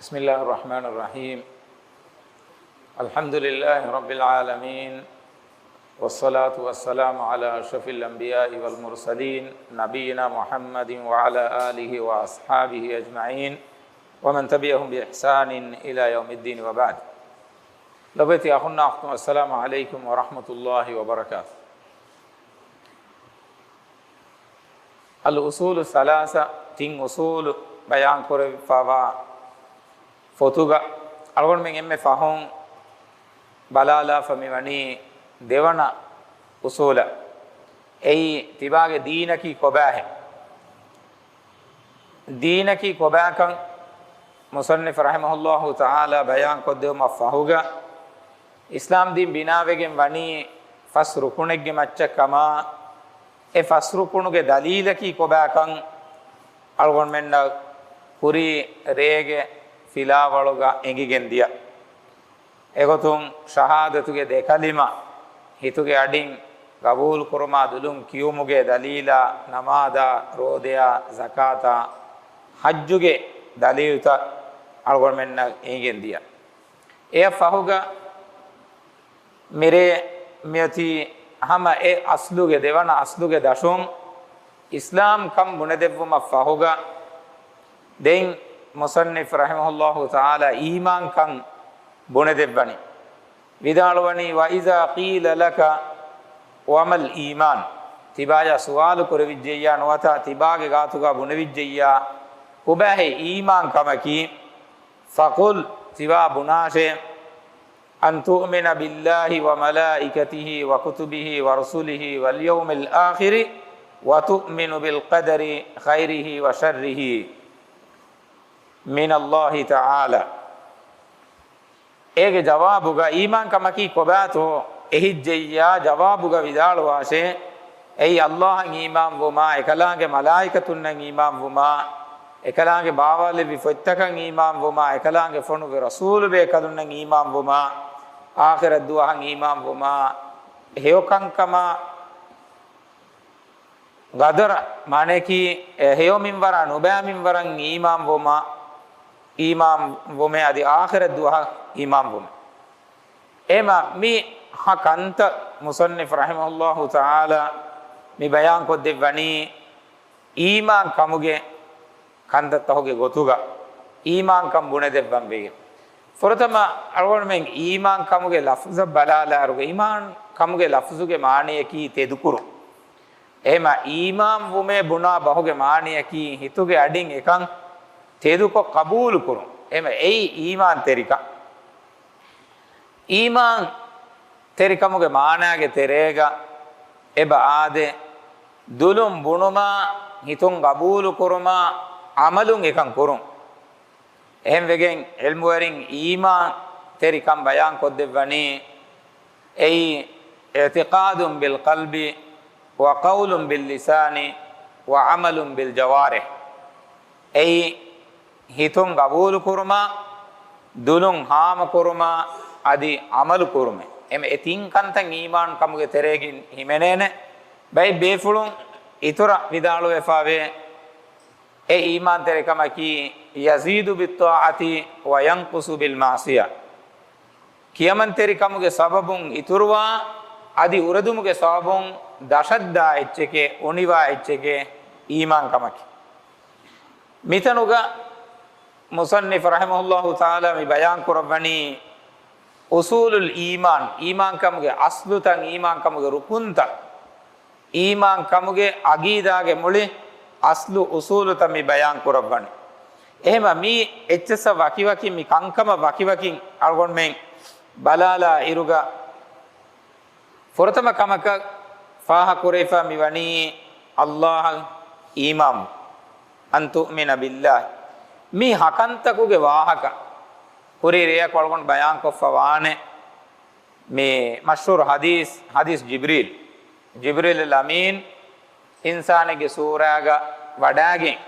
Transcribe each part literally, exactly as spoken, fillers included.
بسم الله الرحمن الرحيم. الحمد لله رب العالمين. والصلاة والسلام على أشرف الأنبياء والمرسلين نبينا محمد وعلى آله وأصحابه أجمعين ومن تبعهم بإحسان إلى يوم الدين وبعد. ލޮބުވެތި އަޚުންނާ އުޚްތުން، السلام عليكم ورحمة الله وبركاته. އަލް އުސޫލު ސަލާސަ، ތިން އުސޫލު ބަޔާން ކުރެވިފައިވާ ފޮތުގަ އަޅުގަނޑުމެން އެންމެ ފަހުން ބަލާލާފަ މިވަނީ ދެވަނަ އުސޫލަށް. އެއީ ތިބާގެ ދީނަކީ ކޮބާހެން؟ ދީނަކީ ކޮބާކަން މުޞައްނިފު ރަޙިމަހުﷲ ތަޢާލާ ބަޔާން ކޮށްދެވުމަށް ފަހުގަ، އިސްލާމް ދީން ބިނާވެގެން ވަނީ ފަސް ރުކުނެއްގެ މައްޗަށް ކަމަށް، އެ ފަސް ރުކުނުގެ ދަލީލަކީ ކޮބާކަން އަޅުގަނޑުމެންނަށް ކުރީ ރޭގެ ފިލާވަޅުގަ އެނގިގެން ދިޔަ. އެގޮތުން ޝަހާދަތުގެ ދެ ކަލިމަ ހިތުގެ އަޑިން ގަބޫލު ކުރުމާ ދުލުން ކިޔުމުގެ ދަލީލާ، ނަމާދާ، ރޯދަޔާ، ޒަކާތާ، ޙައްޖުގެ ދަލީލުތައް އަޅުގަނޑުމެންނަށް އެނގިގެން ދިޔަ. އެއަށް ފަހުގަ މިރޭ މިއޮތީ ހަމަ އެ އަސްލުގެ، ދެވަނަ އަސްލުގެ ދަށުން އިސްލާމް ކަން ބުނެދެއްވުމަށް ފަހުގަ، ދެން މުޞައްނިފު ރަޙިމަހުﷲ ތަޢާލާ އީމާން ކަން ބުނެދެއްވަނީ. ވިދާޅުވަނީ، وإذا قيل لك وما الإيمان؟ ތިބާޔާ ސުވާލު ކުރެވިއްޖެއްޔާ ނުވަތަ ތިބާގެ ގާތުގަ ބުނެވިއްޖެއްޔާ ކޮބާހޭ އީމާން ކަމަކީ؟ فقل، ތިބާ ބުނާށޭ، أن تؤمن بالله وملائكته وكتبه ورسله واليوم الآخر وتؤمن بالقدر خيره وشره من الله تعالى. އޭގެ ޖަވާބުގަ އީމާން ކަމަކީ ކޮބާތޯ އެހިއްޖެއްޔާ ޖަވާބުގަ ވިދާޅުވާށޭ، އެއީ ﷲ އަށް އީމާންވުމާ، އެކަލާނގެ މަލާއިކަތުންނަށް އީމާންވުމާ، އެކަލާނގެ ބާވާލެއްވި ފޮތްތަކަށް އީމާންވުމާ، އެކަލާނގެ ފޮނުއްވި ރަސޫލު ބޭކަލުންނަށް އީމާންވުމާ، އާޚިރަތް ދުވަހަށް އީމާންވުމާ، ހެޔޮކަންކަމާ، ގަދަރަށް، މާނަޔަކީ، އެ، ހެޔޮ މިންވަރާ ނުބައި މިންވަރަށް އީމާންވުމާ، އީމާންވުމޭ އަދި އާޚިރަތް ދުވަހަށް އީމާންވުމޭ. އެހެމަ މި ހަ ކަންތައް މުޞައްނިފު ރަޙިމަހުﷲ ތަޢާލާ މި ބަޔާން ކޮށްދެއްވަނީ އީމާން ކަމުގެ ކަންތައްތަހުގެ ގޮތުގަ އީމާންކަން ބުނެދެއްވަން ވެގެން. ފުރަތަމަ އަޅުގަނޑުމެން އީމާން ކަމުގެ ލަފްޒަށް ބަލާލާއިރުގަ، އީމާން ކަމުގެ ލަފްޒުގެ މާނަޔަކީ ތެދުކުރުން. އެހެމަ އީމާން ވުމޭ ބުނާ ބަހުގެ މާނަޔަކީ ހިތުގެ އަޑިން އެކަން ތެދުކޮށް ޤަބޫލު ކުރުން. އެހެމަ އެއީ އީމާން ތެރިކަން. އީމާން ތެރިކަމުގެ މާނާގެ ތެރޭގަ އެބަ އާދޭ، ދުލުން ބުނުމާ، ހިތުން ގަބޫލު ކުރުމާ، ޢަމަލުން އެކަން ކުރުން. އެހެންވެގެން ޢިލްމުވެރިން އީމާން ތެރިކަން ބަޔާން ކޮށްދެއްވަނީ، އެއީ، اعتقاد بالقلب وقول باللسان وعمل بالجوارح. އެއީ، ހިތުން ގަބޫލު ކުރުމާ، ދުލުން ހާމަ ކުރުމާ، އަދި ޢަމަލު ކުރުމޭ. އެމެ އެ ތިން ކަންތައް އީމާން ކަމުގެ ތެރޭގައި ހިމެނޭނެ. ބައެއް ބޭފުޅުން އިތުރަށް ވިދާޅުވެފަވޭ، އެ އީމާންތެރިކަމަކީ، يزيد بالطاعة وينقص بالمعصية. ކިޔަމަންތެރިކަމުގެ ސަބަބުން އިތުރުވާ، އަދި އުރެދުމުގެ ސަބަބުން ދަށަށްދާ އެއްޗެކޭ، އޮނިވާ އެއްޗެކޭ އީމާންކަމަކީ. މިތަނުގަ މުޞައްނިފު ރަޙިމަހުﷲ ތަޢާލާ މި ބަޔާން ކުރައްވަނީ، އުޞޫލުލް އީމާން، އީމާންކަމުގެ އަޞްލުތައް، އީމާންކަމުގެ ރުކުންތައް، އީމާންކަމުގެ ޢަގީދާގެ މުޅި އަޞްލު އުޞޫލުތައް މި ބަޔާން ކުރައްވަނީ. އެހެމަ މި އެއްޗިއްސަށް ވަކިވަކިން، މި ކަންކަމަށް ވަކިވަކިން އަޅުގަނޑުމެން ބަލާލާ އިރުގަ، ފުރަތަމަ ކަމަކަށް ފާހަގަކުރެވިފަ މިވަނީ ﷲ އަށް އީމާން، أن تؤمن بالله. މި ހަކަންތަކުގެ ވާހަކަ ކުރީ ރެޔަކު އަޅުގަނޑު ބަޔާންކޮށްފަ ވާނެ. މި މަޝްހޫރު ޙަދީޘް، ޙަދީޘް ޖިބްރީލް، ޖިބްރީލުލް އަމީން އިންސާނެއްގެ ސޫރާގަ ވަޑާގެން،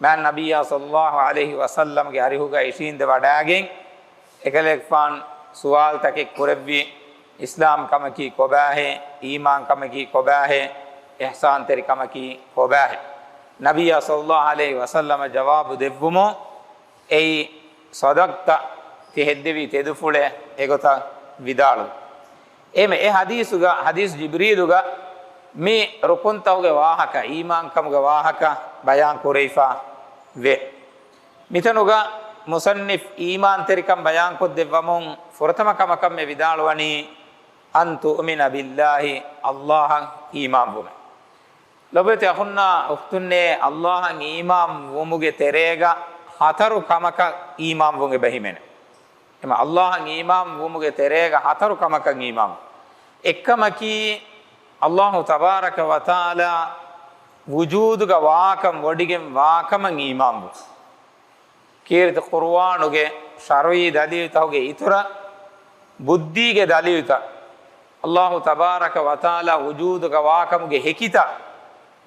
މާތް ނަބިއްޔާ ޞައްލައްލާހު ޢަލައިހި ވަސައްލަމްގެ އަރިހުގަ އިށީނދެ ވަޑާގެން، އެކަލޭގެފާނު ސުވާލުތަކެއް ކުރެއްވި، އިސްލާމް ކަމަކީ ކޮބާހޭ؟ އީމާން ކަމަކީ ކޮބާހޭ؟ އިޙްސާންތެރި ކަމަކީ ކޮބާހޭ؟ ނަބިއްޔާ ޞައްލައްލާހު ޢަލައިހި ވަސައްލަމަ ޖަވާބު ދެއްވުމުން، އެއީ ޞަދަޤްތަ، ތި ހެއްދެވީ ތެދުފުޅޭ، އެގޮތަށް ވިދާޅުވި. އެހެން އެ ޙަދީޘުގަ، ޙަދީޘް ޖިބްރީލުގަ މި ރުކުންތަކުގެ ވާހަކަ، އީމާންކަމުގެ ވާހަކަ ބަޔާން ކުރެވިފަ ވޭ. މިތަނުގަ މުޞައްނިފް އީމާންތެރިކަން ބަޔާންކޮށްދެއްވަމުން ފުރަތަމަ ކަމަކަށް މި ވިދާޅުވަނީ، أن تؤمن بالله، ﷲ އަށް އީމާންވުމެވެ. ލޮބުވެތި އަޚުންނާ އުޚްތުންނޭ، ﷲ އަށް އީމާން ވުމުގެ ތެރޭގަ ހަތަރު ކަމަކަށް އީމާންވުން އެބަ ހިމެނޭ. އެމަ ﷲ އަށް އީމާން ވުމުގެ ތެރޭގަ ހަތަރު ކަމަކަށް އީމާން. އެއްކަމަކީ، ﷲ ތަބާރަކަ ވަތަޢާލާ ވުޖޫދުގަ ވާކަން ވޮޑިގެން ވާކަމަށް އީމާންވުން. ކީރިތި ޤުރުއާނުގެ ޝަރުޢީ ދަލީލުތަކުގެ އިތުރަށް، ބުއްދީގެ ދަލީލުތައް، ﷲ ތަބާރަކަ ވަތަޢާލާ ވުޖޫދުގަ ވާކަމުގެ ހެކިތައް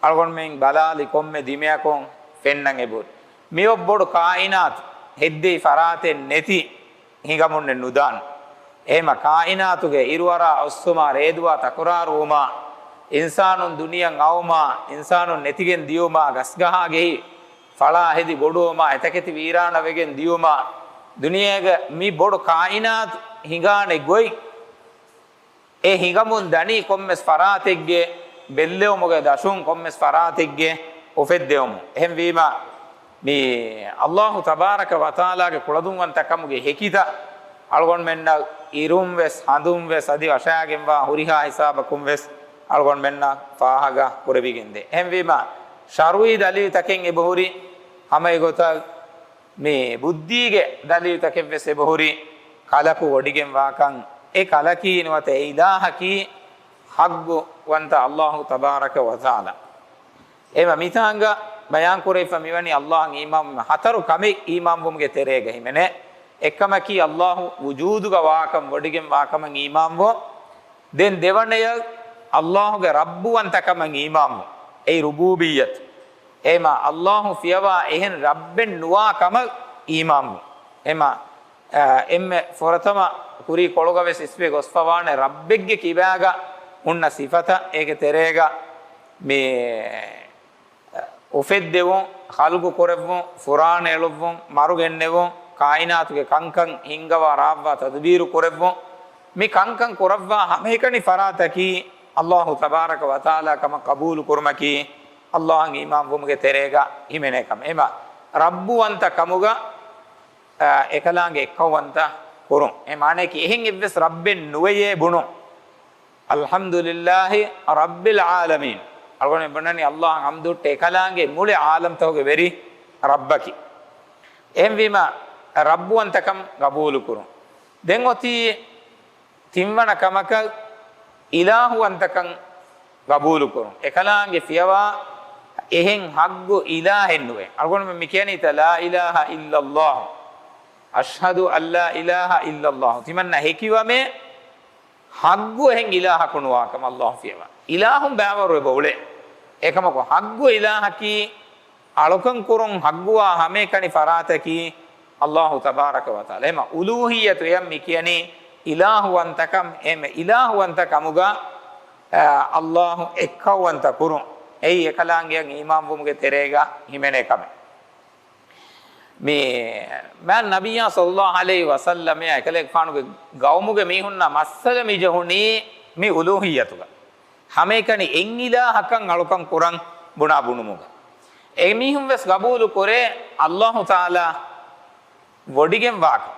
އަޅުގަނޑުމެން ބަލާލި ކޮންމެ ދިމަޔަކުން ފެންނަން އެބަހުރި. މިއޮއް ބޮޑު ކާއިނާތު ހެއްދެވި ފަރާތެއް ނެތި ހިނގަމުންނެއް ނުދާނެ. އެހެމަ ކާއިނާތުގެ އިރުއަރާ އޮއްސުމާ، ރޭދުވާ ތަކުރާރުވުމާ، އިންސާނުން ދުނިޔެއަށް އައުމާ، އިންސާނުން ނެތިގެން ދިޔުމާ، ގަސްގަހާގެހި ފަޅާ ހެދި ބޮޑުވުމާ، އެތަކެތި ވީރާނަވެގެން ދިޔުމާ، ދުނިޔޭގަ މި ބޮޑު ކާއިނާތު ހިނގާނެ ގޮތް، އެ ހިނގަމުން ދަނީ ކޮންމެސް ފަރާތެއްގެ ބެއްލެވުމުގެ ދަށުން، ކޮންމެސް ފަރާތެއްގެ އުފެއްދެވުމުން. އެހެންވީމާ، މި ﷲ ތަބާރަކަ ވަތަޢާލާގެ ކުޅަދުންވަންތަކަމުގެ ހެކިތައް އަޅުގަނޑުމެންނަށް އިރުން ވެސް ހަނދުން ވެސް އަދި ވަށާގެންވާ ހުރިހާ ހިސާބަކުން ވެސް އަޅުގަނޑުމެންނަށް ފާހަގަ ކުރެވިގެންދޭ. އެހެންވީމާ، ޝަރުޢީ ދަލީލުތަކެއް އެބަހުރި، ހަމަ އެގޮތަށް މި ބުއްދީގެ ދަލީލުތަކެއްވެސް އެބަހުރި، ކަލަކު ވޮޑިގެން ވާކަން. އެ ކަލަކީ ނުވަތަ އެ އިލާހަކީ ޙައްޤުވަންތަ ﷲ ތަބާރަކަ ވަތަޢާލާ. އެހެމަ މިތާނގަ ބަޔާން ކުރެވިފަ މިވަނީ ﷲ އަށް އީމާން ހަތަރު ކަމެއް އީމާންވުމުގެ ތެރޭގަ ހިމެނޭ. އެއްކަމަކީ ﷲ ވުޖޫދުގަ ވާކަން، ވޮޑިގެން ވާކަމަށް އީމާންވުން. ދެން ދެވަނަޔަށް ﷲ ގެ ރައްބުވަންތަކަމަށް އީމާންވުން. އެއީ ރުބޫބިއްޔަތު. އެހެމަ ﷲ ފިޔަވާ އެހެން ރައްބެއް ނުވާ ކަމަށް އީމާންވުން. އެހެމަ، އާ، އެންމެ ފުރަތަމަ ކުރީ ކޮޅުގަ ވެސް އިސްވެ ގޮސްފަވާނެ ރައްބެއްގެ ކިބާގަ ހުންނަ ސިފަތައް، އޭގެ ތެރޭގަ މި އުފެއްދެވުން، ޚަލްޤު ކުރެއްވުން، ފުރާނަ އެޅުއްވުން، މަރުގެންނެވުން، ކާއިނާތުގެ ކަންކަން ހިންގަވާ ރާއްވާ ތަދުބީރު ކުރެއްވުން، މި ކަންކަން ކުރައްވާ ހަމައެކަނި ފަރާތަކީ ﷲ ތަބާރަކަ ވަތަޢާލާ ކަމަށް ޤަބޫލު ކުރުމަކީ ﷲ އަށް އީމާންވުމުގެ ތެރޭގަ ހިމެނޭ ކަމެއް. އެމަ ރައްބުވަންތަ ކަމުގަ، އާ، އެކަލާނގެ އެއްކައުވަންތަ ކުރުން. އެ މާނަޔަކީ އެހެން އެއްވެސް ރައްބެއް ނުވެޔޭ ބުނުން. އަލްޙަމްދުލިއްލާހި ރައްބިލް ޢާލަމީން. އަޅުގަނޑު ބުނަނީ ﷲ އަށް ޙަމްދު ހުއްޓޭ އެކަލާނގެ މުޅި ޢާލަމްތަކުގެ ވެރި ރައްބަކީ. އެހެންވީމަ، ރައްބުވަންތަކަން ގަބޫލު ކުރުން. ދެން އޮތީ ތިންވަނަ ކަމަކަށް އިލާހުވަންތަކަން ގަބޫލު ކުރުން. އެކަލާނގެ ފިޔަވާ އެހެން ޙައްޤު އިލާހެއް ނުވޭ. އަޅުގަނޑު މި ކިޔަނީތަ، لا إله إلا الله، أشهد أن لا إله إلا الله. ތިމަންނަ ހެކިވަމޭ، ޙައްޤު އެހެން އިލާހަކު ނުވާކަމަށް ﷲ ފިޔަވާ. އިލާހުން ބައިވަރު އެބަ އުޅޭ. އެކަމަކު ޙައްޤު އިލާހަކީ، އަޅުކަން ކުރުން ޙައްޤުވާ ހަމައެކަނި ފަރާތަކީ ﷲ ތަބާރަކަ ވަތަޢާލާ. އެމަ އުލޫހިއްޔަތު އެޔަށް މި ކިޔަނީ އިލާހުވަންތަކަން. އެމެ އިލާހުވަންތަ ކަމުގަ، އާ، ﷲ އެއްކައުވަންތަ ކުރުން. އެއީ އެކަލާނގެއަށް އީމާންވުމުގެ ތެރޭގަ ހިމެނޭ ކަމެއް. މި މާތް ނަބިއްޔާ ޞައްލައްލާހު ޢަލައިހި ވަސައްލަމައާ އެކަލޭގެފާނުގެ ގައުމުގެ މީހުންނާ މައްސަލަ މިޖެހުނީ މި އުލޫހިއްޔަތުގަ. ހަމައެކަނި އެއް އިލާހަކަށް އަޅުކަން ކުރަން ބުނާ ބުނުމުގަ. އެމީހުން ވެސް ގަބޫލު ކުރޭ ﷲ ތަޢާލާ ވޮޑިގެން ވާކަން.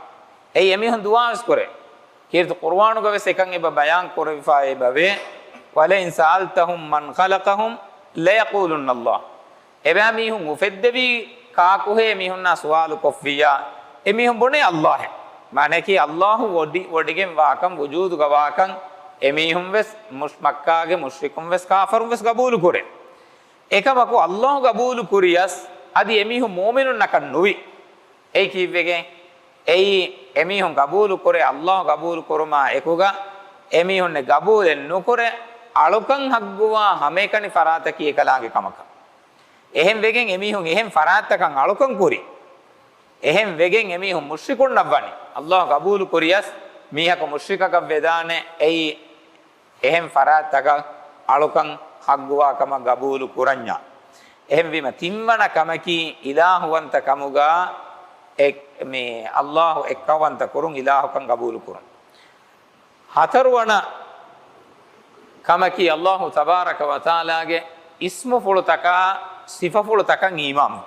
އެއީ އެމީހުން ދުޢާވެސް ކުރޭ. ކީރިތި ޤުރުއާނުގަ ވެސް އެކަން އެބަ ބަޔާން ކުރެވިފައި އެބަވޭ، ولئن سألتهم من خلقهم ليقولن الله. އެބައިމީހުން އުފެއްދެވީ ކާކުހޭ މީހުންނާ ސުވާލު ކޮށްފިއްޔާ، އެމީހުން ބުނޭ ﷲ ހޭ. މާނައަކީ ﷲ ވޮޑި-، ވޮޑިގެން ވާކަން، ވުޖޫދުގަ ވާކަން އެމީހުން ވެސް މުޝް-، މައްކާގެ މުޝްރިކުން ވެސް ކާފަރުން ވެސް ގަބޫލު ކުރޭ. އެކަމަކު ﷲ ގަބޫލު ކުރިޔަސް އަދި އެމީހުން މުއުމިނުންނަކަށް ނުވި. އެއީ ކީއްވެގެން؟ އެއީ އެމީހުން ގަބޫލު ކުރޭ، ﷲ ގަބޫލު ކުރުމާ އެކުގަ އެމީހުންނެއް ގަބޫލެއް ނުކުރޭ، އަޅުކަން ޙައްޤުވާ ހަމައެކަނި ފަރާތަކީ އެކަލާނގެ ކަމަކަށް. އެހެން ވެގެން އެމީހުން އެހެން ފަރާތްތަކަށް އަޅުކަން ކުރި. އެހެން ވެގެން އެމީހުން މުޝްރިކުންނަށް ވަނީ. ﷲ ގަބޫލު ކުރިޔަސް މީހަކު މުޝްރިކަކަށް ވެދާނެ. އެއީ އެހެން ފަރާތްތަކަށް އަޅުކަން ޙައްޤުވާ ކަމަށް ގަބޫލު ކުރަންޏާ. އެހެންވީމަ ތިންވަނަ ކަމަކީ އިލާހުވަންތަ ކަމުގަ އެ، މި އައްލާހު އެއްކައުވަންތަ ކުރުން، އިލާހުކަން ގަބޫލު ކުރުން. ހަތަރުވަނަ ކަމަކީ، އައްލާހު ތަބާރަކަ ވަތަޢާލާގެ އިސްމުފުޅުތަކާ ސިފަފުޅުތަކަށް އީމާން.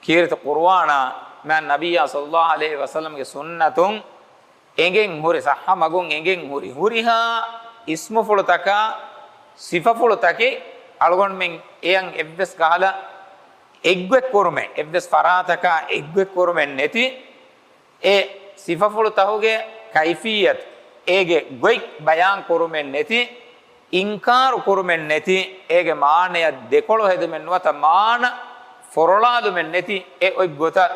ކީރިތި ޤުރުއާނާ މާތް ނަބިއްޔާ ޞައްލައްލާހު ޢަލައިހި ވަސައްލަމްގެ ސުންނަތުން އެނގެން ހުރި، ޞައްޙަ މަގުން އެނގެން ހުރި ހުރިހާ އިސްމުފުޅުތަކާ ސިފަފުޅުތަކެއް އަޅުގަނޑުމެން އެޔަށް އެއްވެސް ކަހަލަ އެއްގޮތް ކުރުމެއް، އެއްވެސް ފަރާތަކާ އެއްގޮތް ކުރުމެއް ނެތި، އެ ސިފަފުޅުތަކުގެ ކައިފިއްޔަތު، އޭގެ ގޮތް ބަޔާން ކުރުމެއް ނެތި، އިންކާރު ކުރުމެއް ނެތި، އޭގެ މާނަޔަށް ދެކޮޅު ހެދުމެއް ނުވަތަ މާނަ ފޮރޮޅާލުމެއް ނެތި، އެ އޮތް ގޮތަށް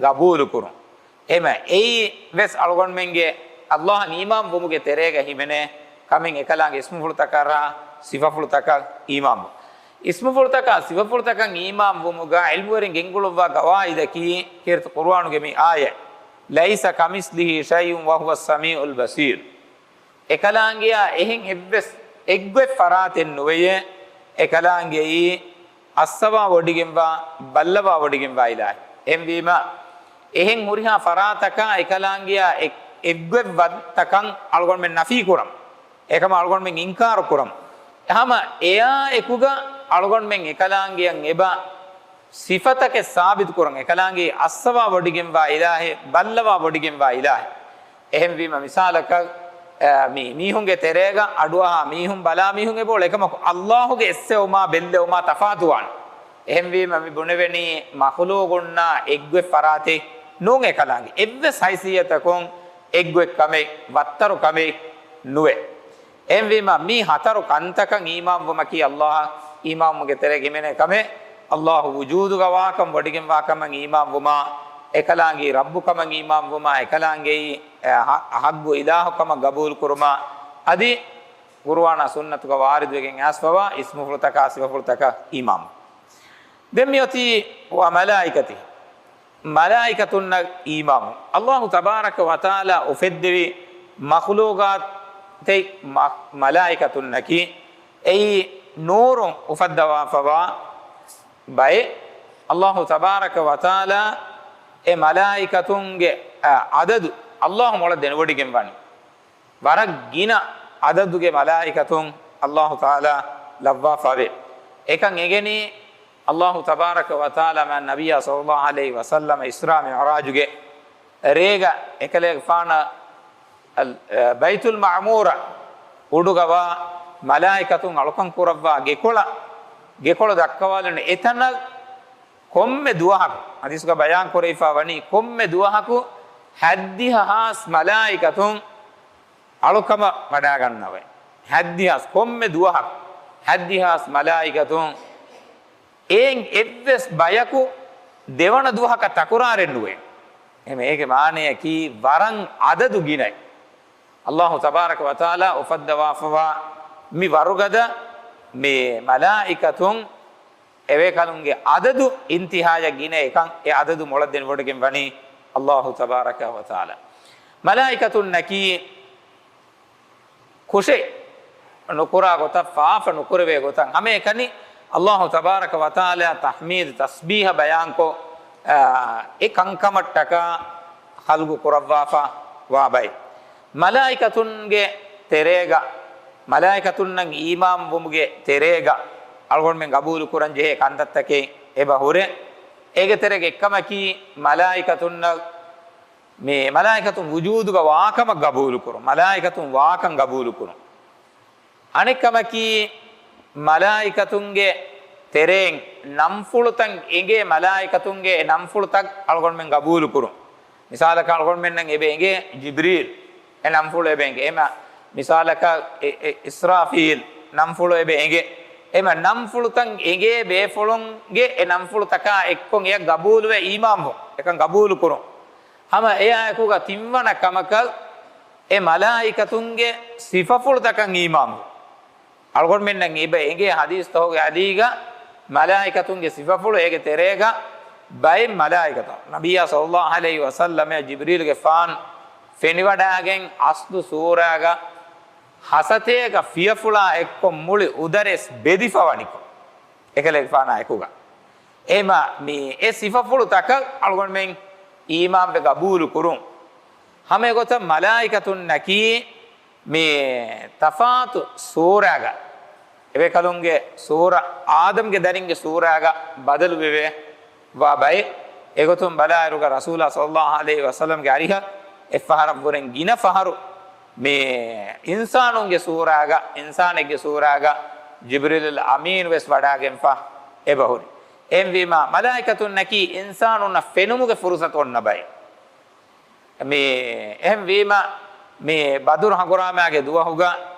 ގަބޫލު ކުރުން. އެހެމަ އެއީ ވެސް އަޅުގަނޑުމެންގެ އައްލާހަށް އީމާން ވުމުގެ ތެރޭގަ ހިމެނޭ ކަމެއް، އެކަލާނގެ އިސްމުފުޅުތަކަށް ސިފަފުޅުތަކަށް އީމާން ވުން. އިސްމުފުޅުތަކާ ސިފަފުޅުތަކަށް އީމާން ވުމުގަ ޢިލްމުވެރިން ގެންގުޅުއްވާ ގަވާއިދަކީ، ކީރިތި ޤުރުއާނުގެ މި އާޔަތް، "لَيْسَ كَمِثْلِهِ شَيْءٌ وَهُوَ السَّمِيعُ الْبَصِيرُ." އެކަލާނގެއާ އެހެން އެއްވެސް އެއްގޮތް ފަރާތެއް ނުވެޔޭ، އެކަލާނގެއީ އައްސަވާ ވޮޑިގެންވާ، ބައްލަވާ ވޮޑިގެންވާ އިލާހެއް. އެހެންވީމަ، އެހެން ހުރިހާ ފަރާތަކާ އެކަލާނގެއާ އެ-، އެއްގޮތް ވައްތަކަން އަޅުގަނޑުމެން ނަފީ ކުރަން. އެކަމަ އަޅުގަނޑުމެން އިންކާރު ކުރަން. ހަމަ އެއާ އެކުގަ އަޅުގަނޑުމެން އެކަލާނގެއަށް އެބަ ސިފަތަކެއް ސާބިތު ކުރަން، އެކަލާނގެ އައްސަވާ ވޮޑިގެންވާ އިލާހެއް، ބައްލަވާ ވޮޑިގެންވާ އިލާހެއް. އެހެންވީމަ، މިސާލަކަށް، އަ، މި މީހުންގެ ތެރޭގަ އަޑުއަހާ މީހުން ބަލާ މީހުން އެބައުޅޭ. އެކަމަކު، އައްލާހުގެ އެއްސެވުމާ ބެއްލެވުމާ ތަފާތުވާނެ. އެހެންވީމަ، މި ބުނެވެނީ މަޚުލޫގުންނާ އެއްގޮތް ފަރާތެއް ނޫން އެކަލާނގެ. އެއްވެސް ހައިސިއްޔަތަކުން އެއްގޮތް ކަމެއް، ވައްތަރު ކަމެއް ނުވޭ. އެހެންވީމަ، މި ހަތަރު ކަންތަކަށް އީމާންވުމަކީ އައްލާހަށް އީމާންވުމުގެ ތެރޭގަ ހިމެނޭ ކަމެއް. އައްލާހު ވުޖޫދުގަ ވާކަން، ވޮޑިގެންވާކަމަށް އީމާންވުމާ، އެކަލާނގެ ރައްބުކަމަށް އީމާންވުމާ، އެކަލާނގެއީ، އެ، ހަ-، ހައްގު އިލާހުކަމަށް ގަބޫލުކުރުމާ، އަދި ޤުރުއާނާ ސުންނަތުގަ ވާރިދުވެގެން އައިސްފަވާ އިސްމުފުޅުތަކާ ސިފަފުޅުތަކަށް އީމާން. ދެން މިއޮތީ ވަ މަލާއިކަތި. މަލާއިކަތުންނަށް އީމާން. އައްލާހު ތަބާރަކަ ވަތަޢާލާ އުފެއްދެވި މަޚުލޫގާތެއް މަ-، މަލާއިކަތުންނަކީ، އެއީ ނޫރުން އުފައްދަވާފަވާ ބައެއް. އައްލާހު ތަބާރަކަ ވަތަޢާލާ އެ މަލާއިކަތުންގެ، އަ، އަދަދު އައްލާހު މޮޅަށް ދެނެވޮޑިގެން ވަނީ. ވަރަށް ގިނަ އަދަދުގެ މަލާއިކަތުން އައްލާހު ތަޢާލާ ލައްވާފަވޭ. އެކަން އެނގެނީ އައްލާހު ތަބާރަކަ ވަތަޢާލާ މާތް ނަބިއްޔާ ޞައްލައްލާހު ޢަލައިހި ވަސައްލަމަ އިސްރާ މިޢުރާޖުގެ ރޭގަ އެކަލޭގެފާނަށް އަލް-، އަ، ބައިތުލް މަޢުމޫރަށް އުޑުގަވާ މަލާއިކަތުން އަޅުކަން ކުރައްވާ ގެކޮޅަށް، ގެކޮޅު ދައްކަވާލުން އެތަނަށް ކޮންމެ ދުވަހަކު، ޙަދީޘްގަ ބަޔާން ކުރެވިފަ ވަނީ، ކޮންމެ ދުވަހަކު ހައްދިހަ ހާސް މަލާއިކަތުން އަޅުކަމަށް ވަޑާގަންނަވައި. ހައްދިހާސް، ކޮންމެ ދުވަހަކު ހައްދިހާސް މަލާއިކަތުން އެއިން އެއްވެސް ބަޔަކު ދެވަނަ ދުވަހަކަށް ތަކުރާރެއް ނުވޭ. އެހެން އޭގެ މާނަޔަކީ ވަރަށް އަދަދު ގިނައި. އައްލާހު ތަބާރަކަ ވަތަޢާލާ އުފައްދަވާފަވާ މި ވަރުގަދަ މި މަލާއިކަތުން އެވޭކަލުންގެ އަދަދު އިންތިހާޔަށް ގިނަ އެކަން އެ އަދަދު މޮޅަށް ދެނެވޮޑިގެން ވަނީ އައްލާހު ތަބާރަކަ ވަތަޢާލާ. މަލާއިކަތުންނަކީ ކުށެއް ނުކުރާ ގޮތަށް، ފާފަ ނުކުރެވޭ ގޮތަށް، ހަމައެކަނި އައްލާހު ތަބާރަކަ ވަތަޢާލާ ތަޙްމީދު ތަސްބީޙަ ބަޔާންކޮށް، އާ، އެ ކަންކަމަށްޓަކާ ޚަލްގު ކުރައްވާފަ ވާ ބައެއް. މަލާއިކަތުންގެ ތެރޭގަ، މަލާއިކަތުންނަށް އީމާންވުމުގެ ތެރޭގަ އަޅުގަނޑުމެން ގަބޫލު ކުރަން ޖެހޭ ކަންތައްތަކެއް އެބަ ހުރޭ. އޭގެ ތެރޭގަ އެއްކަމަކީ، މަލާއިކަތުންނަށް މި މަލާއިކަތުން ވުޖޫދުގަ ވާކަމަށް ގަބޫލުކުރުން، މަލާއިކަތުން ވާކަން ގަބޫލުކުރުން. އަނެއްކަމަކީ، މަލާއިކަތުންގެ ތެރެއިން ނަންފުޅުތައް އެނގޭ، މަލާއިކަތުންގެ އެ ނަންފުޅުތައް އަޅުގަނޑުމެން ގަބޫލުކުރުން. މިސާލަކަށް، އަޅުގަނޑުމެންނަށް އެބަ އެނގޭ ޖިބްރީލް، އެ ނަންފުޅު އެބަ އެނގޭ. އެމަ މިސާލަކަށް، އެ، އެ، އިސްރާފީލް ނަންފުޅު އެބަ އެނގޭ. އެމަ ނަންފުޅުތައް އެނގޭ ބޭފުޅުންގެ އެ ނަންފުޅުތަކާ އެއްކޮށް އެޔަށް ގަބޫލުވެ އީމާންވުން، އެކަން ގަބޫލުކުރުން. ހަމަ އެއާއެކުގަ ތިންވަނަ ކަމަކަށް އެ މަލާއިކަތުންގެ ސިފަފުޅުތަކަށް އީމާންވުން. އަޅުގަނޑުމެންނަށް އެބަ އެނގޭ ޙަދީޘްތަކުގެ އަލީގަ މަލާއިކަތުންގެ ސިފަފުޅު، އޭގެ ތެރޭގަ ބައެއް މަލާއިކަތަށް ނަބިއްޔާ ޞައްލައްލާހު ޢަލައިހި ވަސައްލަމަށް ޖިބްރީލްގެފާން ފެނިވަޑައިގެން އަސްލު ސޫރާގަ ހަސަތޭކަ ފިޔަފުޅާ އެއްކޮށް މުޅި އުދަރެސް ބެދިފަވަނިކޮށް، އެކަލޭގެފާނާ އެކުގަ. އެހެމަ މި އެ ސިފަފުޅުތަކަށް އަޅުގަނޑުމެން އީމާންވެ ގަބޫލު ކުރުން. ހަމަ އެގޮތަށް މަލާއިކަތުންނަކީ މި ތަފާތު ސޫރާގަ، އެބޭކަލުންގެ ސޫރަ އާދަމްގެ ދަރިންގެ ސޫރާގަ ބަދަލުވެވޭ ވާ ބައެއް. އެގޮތުން ބަލާއިރުގަ ރަސޫލާ ޞައްލައްލާހު ޢަލައިހި ވަސައްލަމްގެ އަރިހަށް އެއްފަހަރަށްވުރެން ގިނަ ފަހަރު މި އިންސާނުންގެ ސޫރާގަ، އިންސާނެއްގެ ސޫރާގަ ޖިބްރީލުލް އަމީނު ވެސް ވަޑާގެންފަ އެބަހުރި. އެހެންވީމާ، މަލާއިކަތުންނަކީ އިންސާނުންނަށް ފެނުމުގެ ފުރުސަތު އޮންނަ ބައެއް. މި އެހެންވީމަ، މި ބަދުރު ހަނގުރާމާގެ ދުވަހުގަ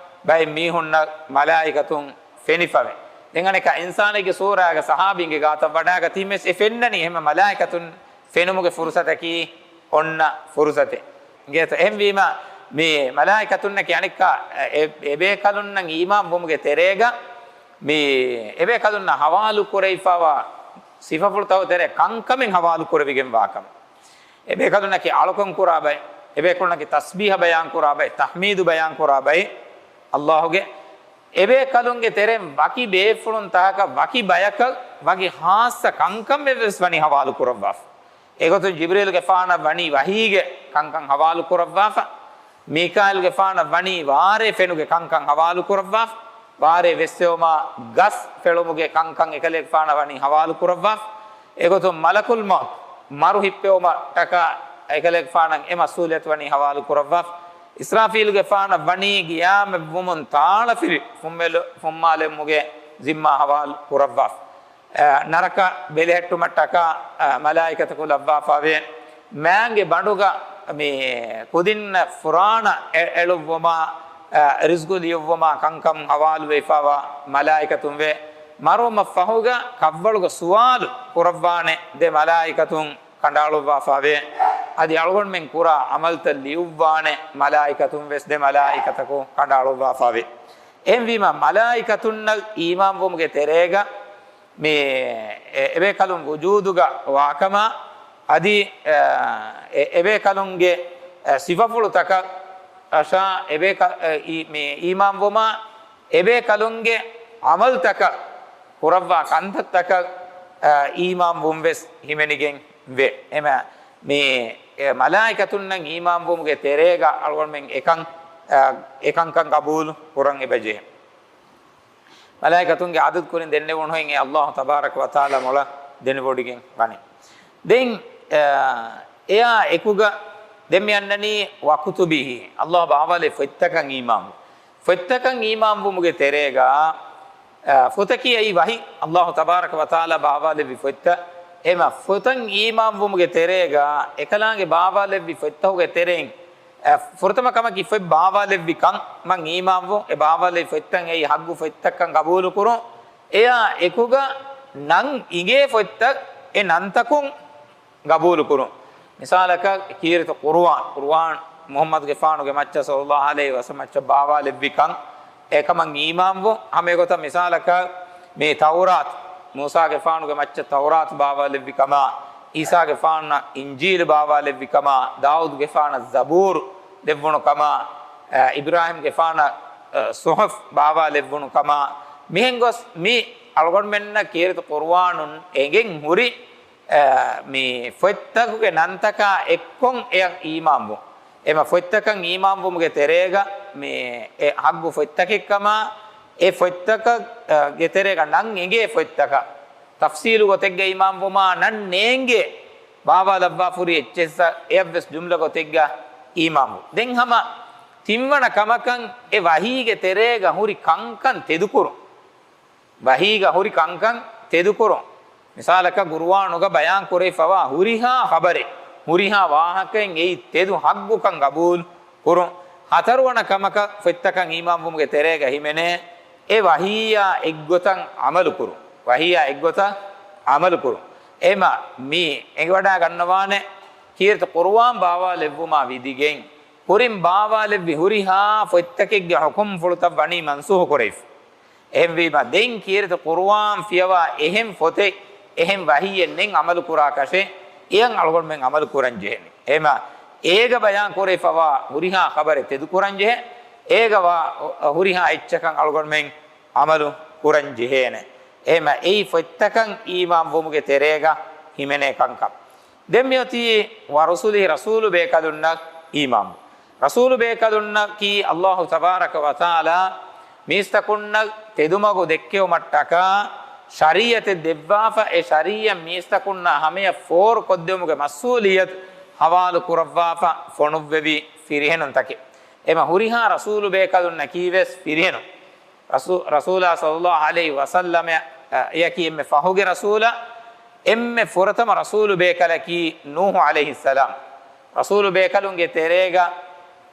ބައެއް މީހުންނަށް މަލާއިކަތުން ފެނިފަވެ. ދެން އަނެކާ އިންސާނެއްގެ ސޫރާގަ ސަހާބީންގެ ގާތަށް ވަޑާގަތީމެސް އެ ފެންނަނީ. އެހެންމަ މަލާއިކަތުން ފެނުމުގެ ފުރުސަތަކީ އޮންނަ ފުރުސަތެއް. އިނގޭތޯ؟ އެހެންވީމަ، މި މަލާއިކަތުންނަކީ އަނެއްކާ އެ، އެބޭކަލުންނަށް އީމާން ވުމުގެ ތެރޭގަ، މި އެބޭކަލުންނަށް ހަވާލު ކުރެވިފަވާ ސިފަފުޅުތަކުގެ ތެރޭ ކަންކަމެއް ހަވާލު ކުރެވިގެން ވާކަމަށް. އެބޭކަލުންނަކީ އަޅުކަން ކުރާ ބައެއް، އެބޭކަލުންނަކީ ތަސްބީހަ ބަޔާން ކުރާ ބައެއް، ތަޙްމީދު ބަޔާން ކުރާ ބައެއް. އައްލާހުގެ އެބޭކަލުންގެ ތެރެއިން ވަކި ބޭފުޅުން ތަކަކަށް ވަކި ބަޔަކަށް ވަކި ޚާއްޞަ ކަންކަމެއް ވެސް ވަނީ ހަވާލު ކުރައްވާފަ. އެގޮތުން ޖިބްރީލުގެފާނަށް ވަނީ ވަޙީގެ ކަންކަން ހަވާލު ކުރައްވާފަ. މީކާއިލުގެފާނަށް ވަނީ ވާރޭ ފެނުގެ ކަންކަން ހަވާލު ކުރައްވާފަ. ވާރޭ ވެއްސެވުމާ ގަސް ފެޅުމުގެ ކަންކަން އެކަލޭގެފާނަށް ވަނީ ހަވާލު ކުރައްވާފަ. އެގޮތުން މަލަކުލް މައުތު މަރު ހިއްޕެވުމަށްޓަކާ އެކަލޭގެފާނަށް އެ މަސްއޫލިއްޔަތު ވަނީ ހަވާލު ކުރައްވާފަ. އިސްރާފީލުގެފާނަށް ވަނީ ގިޔާމަތްވުމުން ތާޅަފިލި ފުންމެލު-، ފުންމާލެއްމުގެ ޒިންމާ ހަވާލު ކުރައްވާފަ. އަ، ނަރަކަ ބެލެހެއްޓުމަށްޓަކާ، އަ، މަލާއިކަތަކު ލައްވާފަވޭ. މާނގެ ބަނޑުގަ މި ކުދިންނަށް ފުރާނަ އެ-، އެޅުއްވުމާ، އަ، ރިޒްގު ލިޔުއްވުމާ ކަންކަން ހަވާލުވެފަވާ މަލާއިކަތުންވޭ. މަރުވުމަށްފަހުގަ ކަށްވަޅުގަ ސުވާލު ކުރައްވާނެ ދެ މަލާއިކަތުން ކަނޑައަޅުއްވާފަވޭ. އަދި އަޅުގަނޑުމެން ކުރާ ޢަމަލުތައް ލިޔުއްވާނެ މަލާއިކަތުން ވެސް ދެ މަލާއިކަތަކު ކަނޑައަޅުއްވާފަވޭ. އެހެންވީމަ، މަލާއިކަތުންނަށް އީމާންވުމުގެ ތެރޭގަ މި އެ-، އެބޭކަލުން ވުޖޫދުގަ ވާކަމާ، އަދި، އަ، އެ-، އެބޭކަލުންގެ، އަ، ސިފަފުޅުތަކަށް އަށާ އެބޭކަ-، އަ، އީ-، މި އީމާންވުމާ، އެބޭކަލުންގެ ޢަމަލުތަކަށް ކުރައްވާ ކަންތައްތަކަށް، އަ، އީމާންވުން ވެސް ހިމެނިގެން ވޭ. އެމަ މި، އެ، މަލާއިކަތުންނަށް އީމާންވުމުގެ ތެރޭގަ އަޅުގަނޑުމެން އެކަން، އަ، އެކަންކަން ޤަބޫލު ކުރަން އެބަޖެހޭ. މަލާއިކަތުންގެ އަދަދު ކުރިން ދެންނެވުނުހެން އެ އައްލާހު ތަބާރަކަ ވަތަޢާލާ މޮޅަށް ދެނެވޮޑިގެން ވަނީ. ދެން، އަ، އެއާ އެކުގަ ދެން މި އަންނަނީ ވަކުތުބިހި، އައްލާހު ބާވާލެއްވި ފޮތްތަކަށް އީމާންވު. ފޮތްތަކަށް އީމާންވުމުގެ ތެރޭގަ، އަ، ފޮތަކީ އެއީ ވަޙީ، އައްލާހު ތަބާރަކަ ވަތަޢާލާ ބާވާލެއްވި ފޮތްތައް. އެމަ ފޮތަށް އީމާންވުމުގެ ތެރޭގަ އެކަލާނގެ ބާވާލެއްވި ފޮތްތަކުގެ ތެރެއިން އެ، ފުރަތަމަ ކަމަކީ ފޮތް ބާވާލެއްވި ކަން މަން އީމާންވުން، އެ ބާވާލެއްވި ފޮތްތައް އެއީ ޙައްގު ފޮތްތައްކަން ގަބޫލުކުރުން، އެއާ އެކުގަ ނަން އިނގޭ ފޮތްތައް އެ ނަންތަކުން ގަބޫލުކުރުން. މިސާލަކަށް ކީރިތި ޤުރުއާން، ޤުރުއާން މުޙައްމަދުގެފާނުގެ މައްޗަށް ޞައްލައްލާހު ޢަލައިހި ވަސައްލަމަ މައްޗަށް ބާވާލެއްވި ކަން އެކަމަށް އީމާންވުން. ހަމަ އެގޮތަށް މިސާލަކަށް މި ތައުރާތު، މޫސާގެފާނުގެ މައްޗަށް ތައުރާތު ބާވާލެއްވި ކަމާ، ޢީސާގެފާނަށް އިންޖީލު ބާވާލެއްވި ކަމާ، ދާއޫދުގެފާނަށް ޒަބޫރު ދެއްވުނު ކަމާ، އަ، އިބްރާހީމްގެފާނަށް، އަ، ޞުޙުފު ބާވާލެއްވުނު ކަމާ، މިހެން ގޮސް މި އަޅުގަނޑުމެންނަށް ކީރިތި ޤުރުއާނުން އެނގެން ހުރި، އަ، މި ފޮތްތަކުގެ ނަންތަކާ އެއްކޮށް އެޔަށް އީމާންވުން. އެމަ ފޮތްތަކަށް އީމާންވުމުގެ ތެރޭގަ މި އެ ޙައްގު ފޮތްތަކެއްކަމާ، އެ ފޮތްތަކަށް، އަ، ގެ ތެރޭގަ ނަން އެނގޭ ފޮތްތަކަށް ތަފްސީލު ގޮތެއްގަ އީމާންވުމާ، ނަން ނޭނގޭ ބާވާލައްވާފަ ހުރި އެއްޗިއްސަށް އެއަށްވެސް ޖުމްލަ ގޮތެއްގަ އީމާންވުން. ދެން ހަމަ ތިންވަނަ ކަމަކަށް އެ ވަޙީގެ ތެރޭގަ ހުރި ކަންކަން ތެދުކުރުން. ވަޙީގަ ހުރި ކަންކަން ތެދުކުރުން. މިސާލަކަށް ޤުރުއާނުގަ ބަޔާން ކުރެވިފަވާ ހުރިހާ ޚަބަރެއް، ހުރިހާ ވާހަކައެއް އެއީ ތެދު ޙައްގުކަން ގަބޫލު ކުރުން. ހަތަރުވަނަ ކަމަކަށް ފޮތްތަކަށް އީމާންވުމުގެ ތެރޭގަ ހިމެނޭ އެ ވަޙީއާ އެއްގޮތަށް ޢަމަލު ކުރުން. ވަޙީއާ އެއްގޮތަށް ޢަމަލު ކުރުން. އެމަ މި އެނގިވަޑާ ގަންނަވާނެ ކީރިތި ޤުރުއާން ބާވާލެއްވުމާ ވިދިގެން ކުރިން ބާވާލެއްވި ހުރިހާ ފޮތްތަކެއްގެ ޙުކުމްފުޅުތައް ވަނީ މަންސޫޚު ކުރެވިފަ. އެހެންވީމަ، ދެން ކީރިތި ޤުރުއާން ފިޔަވާ އެހެން ފޮތެއް، އެހެން ވަޙީއެއް ނެތް ޢަމަލު ކުރާކަށެއް، އެޔަށް އަޅުގަނޑުމެން ޢަމަލު ކުރަން ޖެހެނީ. އެހެމަ، އޭގަ ބަޔާން ކުރެވިފަވާ ހުރިހާ ޚަބަރެއް ތެދު ކުރަން ޖެހޭ، އޭގަ ވާ ހުރިހާ އެއްޗަކަށް އަޅުގަނޑުމެން ޢަމަލު ކުރަން ޖެހޭނެ. އެހެމަ، އެއީ ފޮތްތަކަށް އީމާންވުމުގެ ތެރޭގަ ހިމެނޭ ކަންކަން. ދެން މިއޮތީ ވަރުސުލި ރަސޫލު ބޭކަލުންނަށް އީމާން. ރަސޫލު ބޭކަލުންނަކީ އައްލާހު ތަބާރަކަ ވަތަޢާލާ މީސްތަކުންނަށް ތެދުމަގު ދެއްކެވުމަށްޓަކާ ޝަރީޢަތެއް ދެއްވާފަ، އެ ޝަރީޢަތް މީސްތަކުންނާ ހަމަޔަށް ފޯރު ކޮށްދެވުމުގެ މަސްއޫލިއްޔަތު ހަވާލު ކުރައްވާފަ ފޮނުއްވެވި ފިރިހެނުންތަކެއް. އެމަ ހުރިހާ ރަސޫލު ބޭކަލުންނަކީވެސް ފިރިހެނުން. ރަސޫ-، ރަސޫލާ ޞައްލައްލާހު ޢަލައިހި ވަސައްލަމަ، އަ، އެއަކީ އެންމެ ފަހުގެ ރަސޫލާ، އެންމެ ފުރަތަމަ ރަސޫލު ބޭކަލަކީ ނޫޙު ޢަލައިހިއްސަލާމް. ރަސޫލު ބޭކަލުންގެ ތެރޭގަ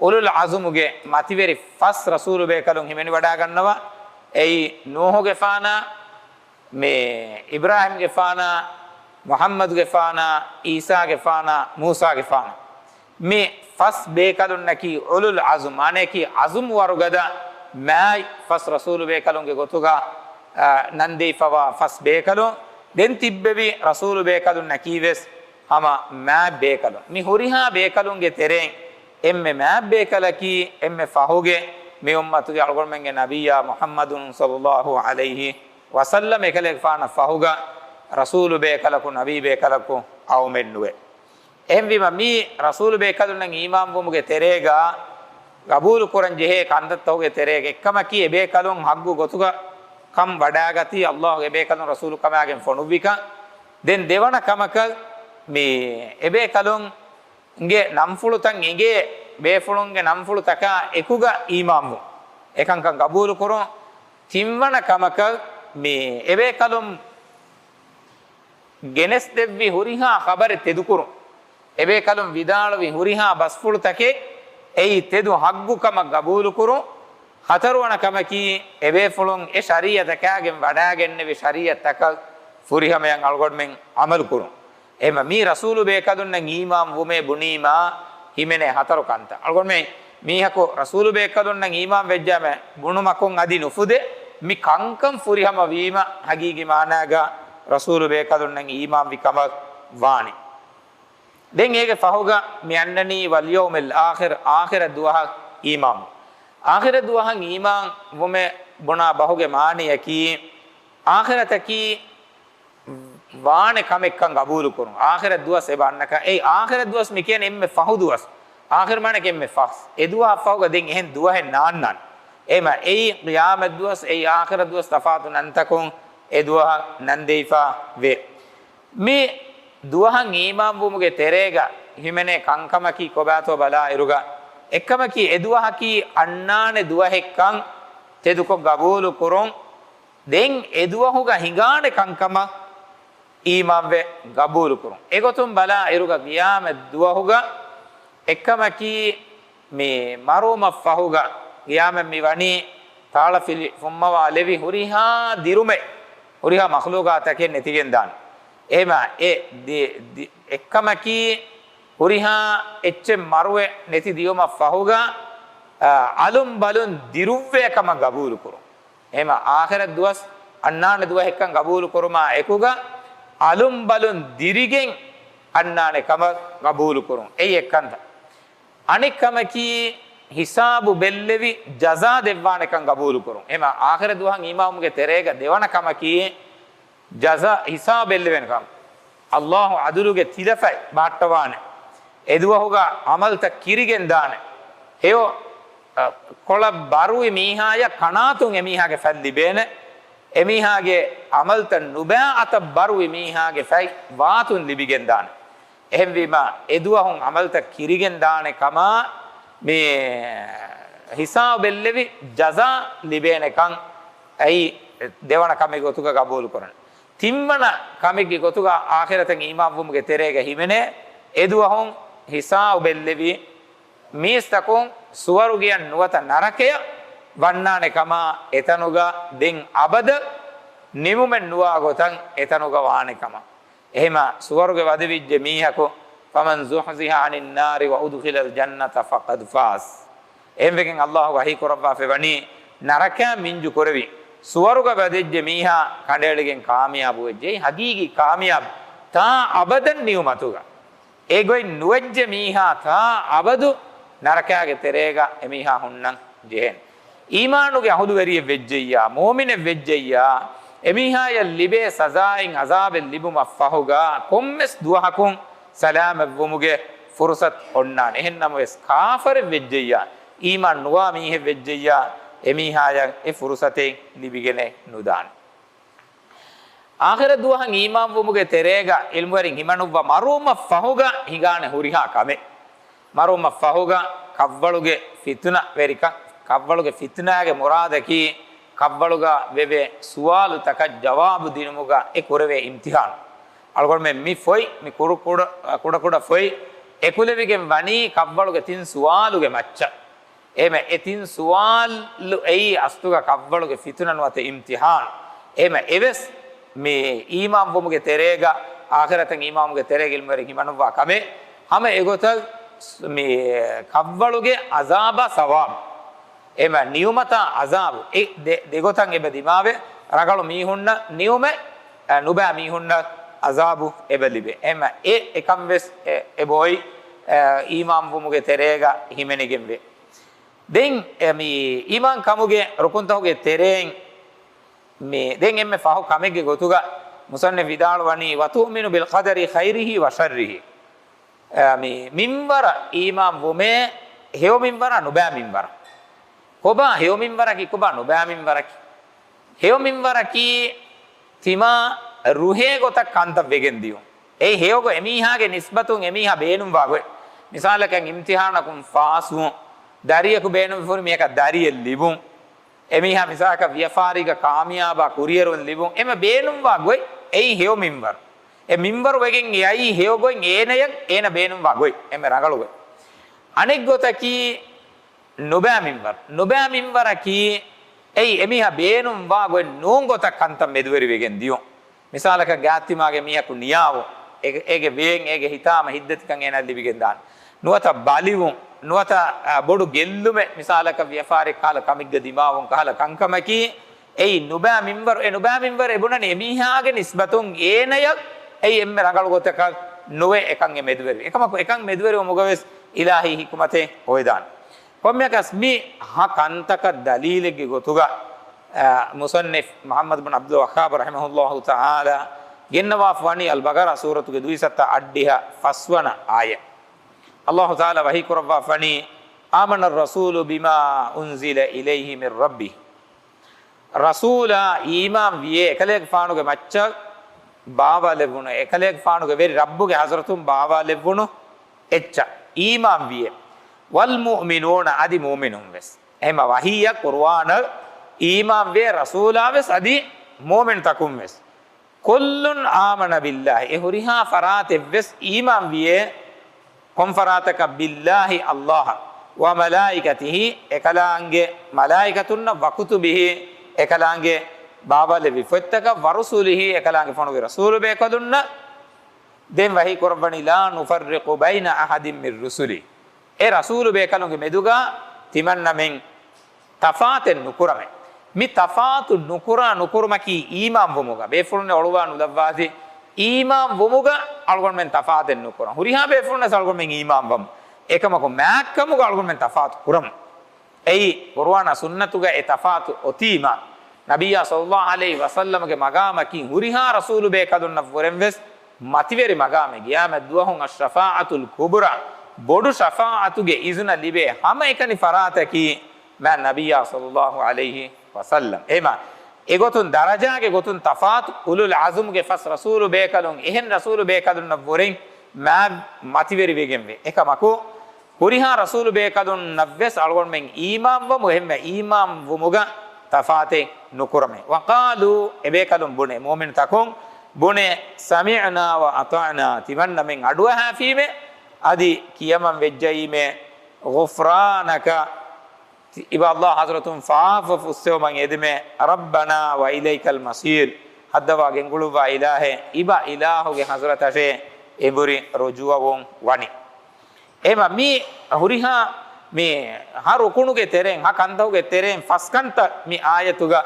އުލުލް ޢަޒުމުގެ މަތިވެރި ފަސް ރަސޫލު ބޭކަލުން ހިމެނިވަޑާގަންނަވާ. އެއީ ނޫޙުގެފާނާ، މި އިބްރާހީމްގެފާނާ، މުޙައްމަދުގެފާނާ، ޢީސާގެފާނާ، މޫސާގެފާނާ. މި ފަސް ބޭކަލުންނަކީ އުލުލް ޢަޒުމް، މާނަޔަކީ ޢަޒުމް ވަރުގަދަ މާތް ފަސް ރަސޫލު ބޭކަލުންގެ ގޮތުގަ، އަ، ނަންދެވިފަވާ ފަސް ބޭކަލުން. ދެން ތިއްބެވި ރަސޫލު ބޭކަލުންނަކީވެސް ހަމަ މާތް ބޭކަލުން. މި ހުރިހާ ބޭކަލުންގެ ތެރެއިން އެންމެ މާތް ބޭކަލަކީ އެންމެ ފަހުގެ މި އުއްމަތުގެ އަޅުގަނޑުމެންގެ ނަބިއްޔާ މުޙައްމަދު ޞައްލައްލާހު ޢަލައިހި ވަސައްލަމް. އެކަލޭގެފާނަށް ފަހުގަ ރަސޫލު ބޭކަލަކު، ނަބީ ބޭކަލަކު އައުމެއް ނުވޭ. އެހެންވީމަ، މި ރަސޫލު ބޭކަލުންނަށް އީމާންވުމުގެ ތެރޭގަ ގަބޫލު ކުރަން ޖެހޭ ކަންތައްތަކުގެ ތެރޭގަ އެއްކަމަކީ، އެބޭކަލުން ޙައްގު ގޮތުގަ ކަން ވަޑާގަތީ، އައްލާހު އެބޭކަލުން ރަސޫލުކަމާގެން ފޮނުއްވިކަން. ދެން ދެވަނަ ކަމަކަށް، މި އެބޭކަލުން ގެ ނަންފުޅުތައް އެނގޭ ބޭފުޅުންގެ ނަންފުޅުތަކާ އެކުގަ އީމާންވުން، އެކަންކަން ގަބޫލުކުރުން. ތިންވަނަ ކަމަކަށް، މި އެބޭކަލުން ގެނެސްދެއްވި ހުރިހާ ޚަބަރެއް ތެދުކުރުން، އެބޭކަލުން ވިދާޅުވި ހުރިހާ ބަސްފުޅުތަކެއް އެއީ ތެދު ޙައްގު ކަމަށް ގަބޫލުކުރުން. ހަތަރުވަނަ ކަމަކީ، އެބޭފުޅުން އެ ޝަރީޢަތަކާގެން ވަޑާގެންނެވި ޝަރީޢަތްތަކަށް ފުރިހަމަޔަށް އަޅުގަނޑުމެން ޢަމަލުކުރުން. އެހެންމަ މީ ރަސޫލު ބޭކަލުންނަށް އީމާން ވުމޭ ބުނީމާ ހިމެނޭ ހަތަރު ކަންތައް. އަޅުގަނޑުމެން މީހަކު ރަސޫލު ބޭކަލުންނަށް އީމާން ވެއްޖާމެ ބުނުމަކުން އަދި ނުފުދޭ، މި ކަންކަން ފުރިހަމަ ވީމަ ހަގީގީ މާނާގަ ރަސޫލު ބޭކަލުންނަށް އީމާންވި ކަމަށް ވާނެ. ދެން އޭގެ ފަހުގަ މި އަންނަނީ ވަލްޔައުމިލް އާޚިރް، އާޚިރަތް ދުވަހަށް އީމާން. އާޚިރަތް ދުވަހަށް އީމާން ވުމެ ބުނާ ބަހުގެ މާނަޔަކީ، އާޚިރަތަކީ ވާނެ ކަމެއްކަން ގަބޫލުކުރުން. އާޚިރަތް ދުވަސް އެބަ އަންނަކަ، އެއީ އާޚިރަތް ދުވަސް މި ކިޔަނީ އެންމެ ފަހު ދުވަސް. އާޚިރަތް މާނައަކީ އެންމެ ފަސް. އެ ދުވަހަށް ފަހުގަ ދެން އެހެން ދުވަހެއް ނާންނާނެ. އެހެމަ އެއީ ޤިޔާމަތް ދުވަސް، އެއީ އާޚިރަތް ދުވަސް ތަފާތު ނަންތަކުން އެ ދުވަހަށް ނަންދެވިފަ ވޭ. މި ދުވަހަށް އީމާންވުމުގެ ތެރޭގަ ހިމެނޭ ކަންކަމަކީ ކޮބާތޯ ބަލާއިރުގަ، އެއްކަމަކީ އެ ދުވަހަކީ އަންނާނެ ދުވަހެއްކަން ތެދުކޮށް ގަބޫލުކުރުން. ދެން އެ ދުވަހުގަ ހިނގާނެ ކަންކަމަށް އީމާންވެ ގަބޫލުކުރުން. އެގޮތުން ބަލާ އިރުގަ ގިޔާމަތް ދުވަހުގަ އެއްކަމަކީ މި މަރުވުމަށްފަހުގަ ގިޔާމަތް މި ވަނީ ތާޅަފިލި ފުންމަވާލެވި ހުރިހާ ދިރުމެއް، ހުރިހާ މަޚްލޫގާތަކެއް ނެތިގެންދާނެ. އެހެމަ އެ ދި-، ދި-، އެއްކަމަކީ ހުރިހާ އެއްޗެއް މަރުވެ ނެތި ދިޔުމަށްފަހުގަ، އަ، އަލުން ބަލުން ދިރުއްވޭ ކަމަށް ގަބޫލުކުރުން. އެހެމަ އާޚިރަތް ދުވަސް އަންނާނެ ދުވަހެއްކަން ގަބޫލު ކުރުމާ އެކުގަ، އަލުން ބަލުން ދިރިގެން އަންނާނެ ކަމަށް ގަބޫލު ކުރުން. އެއީ އެއްކަންތައް. އަނެއް ކަމަކީ، ހިސާބު ބެއްލެވި ޖަޒާ ދެއްވާނެކަން ގަބޫލު ކުރުން. އެހެމަ އާޚިރަތް ދުވަހަށް އީމާންވުމުގެ ތެރޭގަ ދެވަނަ ކަމަކީ، ޖަޒާ ހިސާބެއްލެވޭނެ ކަމަށް. އައްލާހު ޢަދުލުގެ ތިލަފަތް ބަހައްޓަވާނެ. އެދުވަހުގަ ޢަމަލުތައް ކިރިގެންދާނެ. ހެޔޮ، އަ، ކޮޅަށް ބަރުވި މީހާޔަށް ކަނާތުން އެމީހާގެ ފަތް ލިބޭނެ. އެމީހާގެ ޢަމަލުތައް ނުބައި އަތަށް ބަރުވި މީހާގެ ފަތް ވާތުން ލިބިގެންދާނެ. އެހެންވީމަ، އެދުވަހުން ޢަމަލުތައް ކިރިގެންދާނެ ކަމާ، މި ހިސާބެއްލެވި ޖަޒާ ލިބޭނެކަން އެއީ ދެވަނަ ކަމެއް ގޮތުގަ ގަބޫލުކުރަން. ތިންވަނަ ކަމެއްގެ ގޮތުގަ އާޚިރަތަށް އީމާންވުމުގެ ތެރޭގަ ހިމެނޭ، އެދުވަހުން ހިސާބެއްލެވި މީސްތަކުން ސުވަރުގެއަށް ނުވަތަ ނަރަކަޔަށް ވަންނާނެ ކަމާ، އެތަނުގަ ދެން އަބަދަށް ނިމުމެއް ނުވާ ގޮތަށް އެތަނުގަ ވާނެ ކަމަށް. އެހެމަ ސުވަރުގެ ވަދެވިއްޖެ މީހަކު، فَمَنْ زُحْزِحَ عَنِ النَّارِ وَأُدْخِلَ الْجَنَّةَ فَقَدْ فَازَ. އެހެންވެގެން އައްލާހު ވަޙީ ކުރައްވާފައި ވަނީ، ނަރަކައިން މިންޖު ކުރެވި، ސުވަރުގަ ވަދެއްޖެ މީހާ ކަނޑައެޅިގެން ކާމިޔާބު ވެއްޖެ. އެއީ ހަގީގީ ކާމިޔާބު. ތާ އަބަދަށް ނިޢުމަތުގަ. އެ ގޮތް ނުވެއްޖެ މީހާ ތާ އަބަދު ނަރަކާގެ ތެރޭގަ އެމީހާ ހުންނަން ޖެހޭނެ. އީމާނުގެ އަހުލުވެރިއެއް ވެއްޖެއްޔާ، މުއުމިނެއް ވެއްޖެއްޔާ، އެމީހާޔަށް ލިބޭ ސަޒާއިން އަޒާބެއް ލިބުމަށް ފަހުގަ ކޮންމެސް ދުވަހަކުން ސަލާމަތްވުމުގެ ފުރުސަތު އޮންނާނެ. އެހެން ނަމަވެސް، ކާފަރެއް ވެއްޖެއްޔާ، އީމާން ނުވާ މީހެއް ވެއްޖެއްޔާ، އެމީހާޔަށް އެ ފުރުސަތެއް ލިބިގެނެއް ނުދާނެ. އާޚިރަތް ދުވަހަށް އީމާންވުމުގެ ތެރޭގަ ޢިލްމުވެރިން ހިމަނުއްވާ މަރުވުމަށް ފަހުގަ ހިނގާނެ ހުރިހާ ކަމެއް. މަރުވުމަށް ފަހުގަ ކަށްވަޅުގެ ފިތުނަވެރިކަން، ކަށްވަޅުގެ ފިތުނާގެ މުރާދަކީ، ކަށްވަޅުގަ ވެވޭ ސުވާލުތަކަށް ޖަވާބު ދިނުމުގަ އެ ކުރެވޭ އިމްތިޙާނު. އަޅުގަނޑުމެން މި ފޮތް، މި ކުޑަ ކުޑަ، ކުޑަ ކުޑަ ފޮތް އެކުލެވިގެން ވަނީ ކަށްވަޅުގެ ތިން ސުވާލުގެ މައްޗަށް. އެހެމަ އެ ތިން ސުވާލު އެއީ އަސްލުގަ ކަށްވަޅުގެ ފިތުނަ ނުވަތަ އިމްތިޙާނު. އެހެމަ އެވެސް މި އީމާންވުމުގެ ތެރޭގަ، އާޚިރަތަށް އީމާންވުމުގެ ތެރޭގަ ޢިލްމުވެރިން ހިމަނުއްވާ ކަމެއް. ހަމަ އެގޮތަށް މި ކަށްވަޅުގެ ޢަޒާބާ ސަވާބު. އެހެމަ ނިޢުމަތާ ޢަޒާބު. އެ ދެ، ދެގޮތަށް އެބަ ދިމާވެ، ރަނގަޅު މީހުންނަށް ނިޢުމަތް، އަ، ނުބައި މީހުންނަށް ޢަޒާބު އެބަ ލިބޭ. އެހެމަ އެ އެކަން ވެސް އެ، އެބައޮތް، އަ، އީމާންވުމުގެ ތެރޭގަ ހިމެނިގެންވޭ. ދެން އެ މި އީމާން ކަމުގެ ރުކުންތަކުގެ ތެރެއިން މި ދެން އެންމެ ފަހު ކަމެއްގެ ގޮތުގަ މުޞައްނިފް ވިދާޅުވަނީ، "وتؤمن بالقدر خيره وشره." އަ، މި މިންވަރަށް އީމާން ވުމޭ، ހެޔޮ މިންވަރާ ނުބައި މިންވަރަށް. ކޮބާ ހެޔޮ މިންވަރަކީ، ކޮބާ ނުބައި މިންވަރަކީ؟ ހެޔޮ މިންވަރަކީ ތިމާ ރުހޭ ގޮތަށް ކަންތައް ވެގެން ދިޔުން. އެއީ ހެޔޮ ގޮތް، އެމީހާގެ ނިސްބަތުން އެމީހާ ބޭނުންވާ ގޮތް. މިސާލަކަށް، އިމްތިޙާނަކުން ފާސްވުން، ދަރިޔަކު ބޭނުންފުރި މީހަކަށް ދަރިއެއް ލިބުން. އެމީހާ މިސާލަކަށް ވިޔަފާރީގަ ކާމިޔާބާ ކުރިއެރުން ލިބުން. އެމަ ބޭނުންވާ ގޮތް އެއީ ހެޔޮ މިންވަރު. އެ މިންވަރު ވެގެން އެއީ ހެޔޮ ގޮތް އޭނަޔަށް އޭނަ ބޭނުންވާ ގޮތް. އެމެ ރަނގަޅު ގޮތް. އަނެއް ގޮތަކީ ނުބައި މިންވަރު. ނުބައި މިންވަރަކީ އެއީ އެމީހާ ބޭނުންވާ ގޮތް ނޫން ގޮތަށް ކަންތައް މެދުވެރިވެގެން ދިޔުން. މިސާލަކަށް ގާތްތިމާގެ މީހަކު ނިޔާވުން، އޭގެ، އޭގެ ވޭން، އޭގެ ހިތާމަ ހިތްދަތިކަން އޭނާ ލިބިގެން ދާން. ނުވަތަ ބަލިވުން، ނުވަތަ، އާ، ބޮޑު ގެއްލުމެއް، މިސާލަކަށް ވިޔަފާރި ކަހަލަ ކަމެއްގަ ދިމާވުން ކަހަލަ ކަންކަމަކީ، އެއީ ނުބައި މިންވަރު. އެ ނުބައި މިންވަރު އެ ބުނަނީ އެމީހާގެ ނިސްބަތުން އޭނަޔަށް އެއީ އެންމެ ރަނގަޅު ގޮތަކަށް ނުވެ އެކަން އެ މެދުވެރި. އެކަމަކު އެކަން މެދުވެރިވުމުގަވެސް އިލާހީ ހިކުމަތެއް އޮވެދާނެ. ކޮންމެއަކަސް މި ހަ ކަންތަކަށް ދަލީލެއްގެ ގޮތުގަ، އަ، މުޞައްނިފް މުޙައްމަދު ބިން ޢަބްދުލް ވައްހާބް ރަޙިމަހުﷲ ތަޢާލާ ގެންނަވާފަ ވަނީ އަލްބަޤަރާ ސޫރަތުގެ ދުވިސައްތަ އަށްޑިހަ ފަސްވަނަ އާޔަތް. ﷲ ތަޢާލާ ވަޙީ ކުރައްވާފަ ވަނީ، "آمن الرسول بما أنزل إليه من ربه." ރަސޫލާ އީމާން ވިޔޭ، އެކަލޭގެފާނުގެ މައްޗަށް ބާވާލެއްވުނު، އެކަލޭގެފާނުގެ ވެރި ރައްބުގެ ޙަޟްރަތުން ބާވާލެއްވުނު އެއްޗަށް އީމާން ވިޔޭ. "والمؤمنون" އަދި މުއުމިނުން ވެސް. އެހެމަ ވަޙީއަށް ޤުރުއާނަށް އީމާން ވޭ ރަސޫލާ ވެސް އަދި މުއުމިނުތަކުން ވެސް. "كل آمن بالله" އެ ހުރިހާ ފަރާތެއް ވެސް އީމާން ވިޔޭ. ކޮން ފަރާތަކަށް؟ "بالله" ﷲ އަށް، "وملائكته" އެކަލާނގެ މަލާއިކަތުންނަށް، "وكتبه" އެކަލާނގެ ބާވާލެއްވި ފޮތްތަކަށް، "ورسله" އެކަލާނގެ ފޮނުވި ރަސޫލު ބޭކަލުންނަށް. ދެން ވަޙީ ކުރައްވަނީ، "لا نفرق بين أحد من رسله" އެ ރަސޫލު ބޭކަލުންގެ މެދުގަ ތިމަންނަމެން ތަފާތެއް ނުކުރަމޭ. މި ތަފާތު ނުކުރާ ނުކުރުމަކީ އީމާން ވުމުގަ، ބޭފުޅުން އޮޅުވާ ނުލައްވާތި، އީމާން ވުމުގަ އަޅުގަނޑުމެން ތަފާތެއް ނުކުރަން. ހުރިހާ ބޭފުޅުންނަށް އަޅުގަނޑުމެން އީމާން ވަމު. އެކަމަކު މާތްކަމުގަ އަޅުގަނޑުމެން ތަފާތު ކުރަމު. އެއީ، ޤުރުއާނާ ސުންނަތުގަ އެ ތަފާތު އޮތީމާ، ނަބިއްޔާ ޞައްލައްލާހު ޢަލައިހި ވަސައްލަމަގެ މަގާމަކީ ހުރިހާ ރަސޫލު ބޭކަލުންނަށްވުރެން ވެސް މަތިވެރި މަގާމެއް. ޤިޔާމަތް ދުވަހު އައްޝަފާޢަތުލް ކުބުރާ، ބޮޑު ޝަފާޢަތުގެ އިޒުނަ ލިބޭ ހަމައެކަނި ފަރާތަކީ މާތް ނަބިއްޔާ ޞައްލައްލާހު ޢަލައިހި ވަސައްލަމް. އެހެމަ އެގޮތުން ދަރަޖާގެ ގޮތުން ތަފާތު، އުލުލް ޢަޒުމްގެ ފަސް ރަސޫލު ބޭކަލުން އެހެން ރަސޫލު ބޭކަލުންނަށްވުރެން މާތް މަތިވެރިވެގެންވޭ. އެކަމަކު، ހުރިހާ ރަސޫލު ބޭކަލުންނަށްވެސް އަޅުގަނޑުމެން އީމާންވަމު، އެހެންވެ އީމާން ވުމުގަ ތަފާތެއް ނުކުރަމޭ. وقالوا، އެބޭކަލުން ބުނޭ، މުއުމިނުތަކުން ބުނޭ، سمعنا وأطعنا، ތިމަންނަމެން އަޑުއަހާފީމޭ، އަދި ކިޔަމަން ވެއްޖައީމޭ، غفرانك، ތި-، އިބަ ﷲ ޙަޟްރަތުން ފާފަ ފުއްސެވުމަށް އެދެމޭ، ربنا وإليك المصير، ހައްދަވާ ގެންގުޅުއްވާ އިލާހޭ، އިބަ އިލާހުގެ ޙަޟްރަތަށޭ އެނބުރި ރުޖޫޢަވުން ވަނީ. އެހެމަ މި ހުރިހާ މި ހަ ރުކުނުގެ ތެރެއިން، ހަ ކަންތަކުގެ ތެރެއިން ފަސް ކަންތައް މި އާޔަތުގަ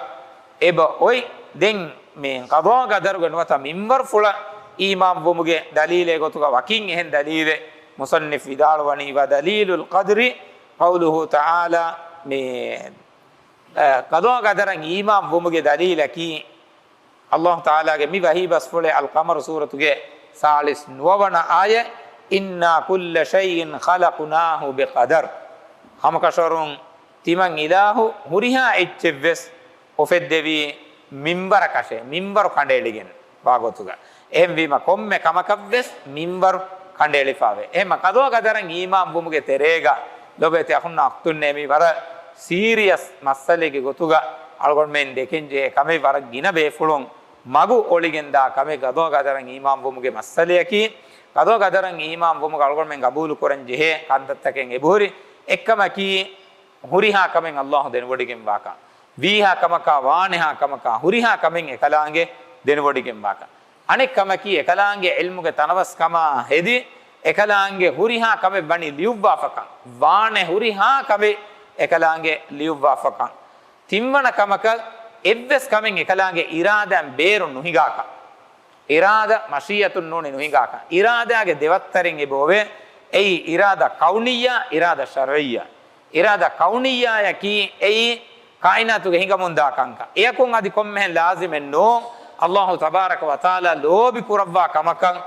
އެބަ އޮތް. ދެން މި ޤަޟާ ޤަދަރުގެ ނުވަތަ މިންވަރުފުޅަށް އީމާންވުމުގެ ދަލީލެއް ގޮތުގަ ވަކިން އެހެން ދަލީލެއް މުޞައްނިފް ވިދާޅުވަނީ، ودليل القدر قوله تعالى، މި، އަ، ޤަޟާ ޤަދަރަށް އީމާން ވުމުގެ ދަލީލަކީ، ﷲ ތަޢާލާގެ މި ވަޙީ ބަސްފުޅެއް އަލްޤަމަރު ސޫރަތުގެ ސާޅީސް ނުވަވަނަ އާޔަތް، "إِنَّا كُلَّ شَيْءٍ خَلَقْنَاهُ بِقَدَرٍ." ހަމަކަށަވަރުން ތިމަން އިލާހު ހުރިހާ އެއްޗެއްވެސް އުފެއްދެވީ މިންވަރަކަށޭ، މިންވަރު ކަނޑައެޅިގެން ވާ ގޮތުގަ. އެހެންވީމަ ކޮންމެ ކަމަކަށްވެސް މިންވަރު ކަނޑައެޅިފަވޭ. އެހެންމަ ޤަޟާ ޤަދަރަށް އީމާން ވުމުގެ ތެރޭގަ ލޮބުވެތި އަޚުންނާ އުޚްތުންނޭ، މީ ވަރަށް ސީރިއަސް މައްސަލައެއްގެ ގޮތުގަ އަޅުގަނޑުމެން ދެކެން ޖެހޭ ކަމެއް، ވަރަށް ގިނަ ބޭފުޅުން މަގު އޮޅިގެންދާ ކަމެއް ޤަޟާ ޤަދަރަށް އީމާން ވުމުގެ މައްސަލަޔަކީ، ޤަޟާ ޤަދަރަށް އީމާން ވުމުގަ އަޅުގަނޑުމެން ޤަބޫލު ކުރަން ޖެހޭ ކަންތައްތަކެއް އެބަހުރި. އެއްކަމަކީ، ހުރިހާ ކަމެއް އައްލާހު ދެނެވޮޑިގެންވާކަން. ވީހާ ކަމަކާ، ވާނެހާ ކަމަކާ، ހުރިހާ ކަމެއް އެކަލާނގެ ދެނެވޮޑިގެންވާކަން. އަނެއް ކަމަކީ، އެކަލާނގެ ޢިލްމުގެ ތަނަވަސްކަމާ ހެދި، އެކަލާނގެ ހުރިހާ ކަމެއް ވަނީ ލިޔުއްވާފަކަން، ވާނެ ހުރިހާ ކަމެއް އެކަލާނގެ ލިޔުއްވާފަކަން. ތިންވަނަ ކަމަކަށް އެއްވެސް ކަމެއް އެކަލާނގެ އިރާދައިން ބޭރުން ނުހިނގާކަން. އިރާދަ، މަޝީއަތުން ނޫނީ ނުހިނގާކަން. އިރާދާގެ ދެވައްތަރެއް އެބައޮވޭ. އެއީ އިރާދަ ކައުނިއްޔާ، އިރާދަ ޝަރުޢިއްޔާ. އިރާދަ ކައުނިއްޔާޔަކީ އެއީ ކާއިނާތުގެ ހިނގަމުންދާ ކަންކަން. އެޔަކުން އަދި ކޮންމެހެން ލާޒިމެއް ނޫން. އައްލާހު ތަބާރަކަ ވަތަޢާލާ ލޯބި ކުރައްވާ ކަމަކަށް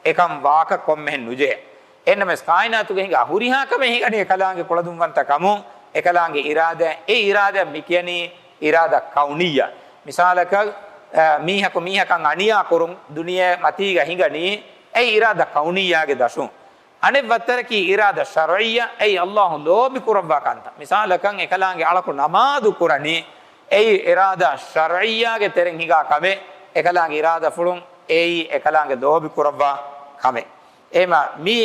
އެކަން ވާކަށް ކޮންމެހެން ނުޖެހޭ. އެހެންނަމަވެސް ކާއިނާތުގެ ހިނގާ ހުރިހާ ކަމެއް ހިނގަނީ އެކަލާނގެ ކުޅަދުންވަންތަކަމުން، އެކަލާނގެ އިރާދައިން. އެ އިރާދައިން މި ކިޔަނީ އިރާދަ ކައުނިއްޔާ. މިސާލަކަށް، އަ، މީހަކު މީހަކަށް އަނިޔާ ކުރުން ދުނިޔެ މަތީގަ ހިނގަނީ، އެއީ އިރާދަ ކައުނިއްޔާގެ ދަށުން. އަނެއް ވައްތަރަކީ އިރާދަ ޝަރުޢިއްޔާ، އެއީ އައްލާހު ލޯބި ކުރައްވާ ކަންތައް. މިސާލަކަށް އެކަލާނގެ އަޅަކު ނަމާދު ކުރަނީ، އެއީ އިރާދާ ޝަރުޢިއްޔާގެ ތެރެއިން ހިނގާ ކަމެއް، އެކަލާނގެ އިރާދަފުޅުން އެއީ އެކަލާނގެ ލޯބި ކުރައްވާ ކަމެއް. އެހެންމަ މި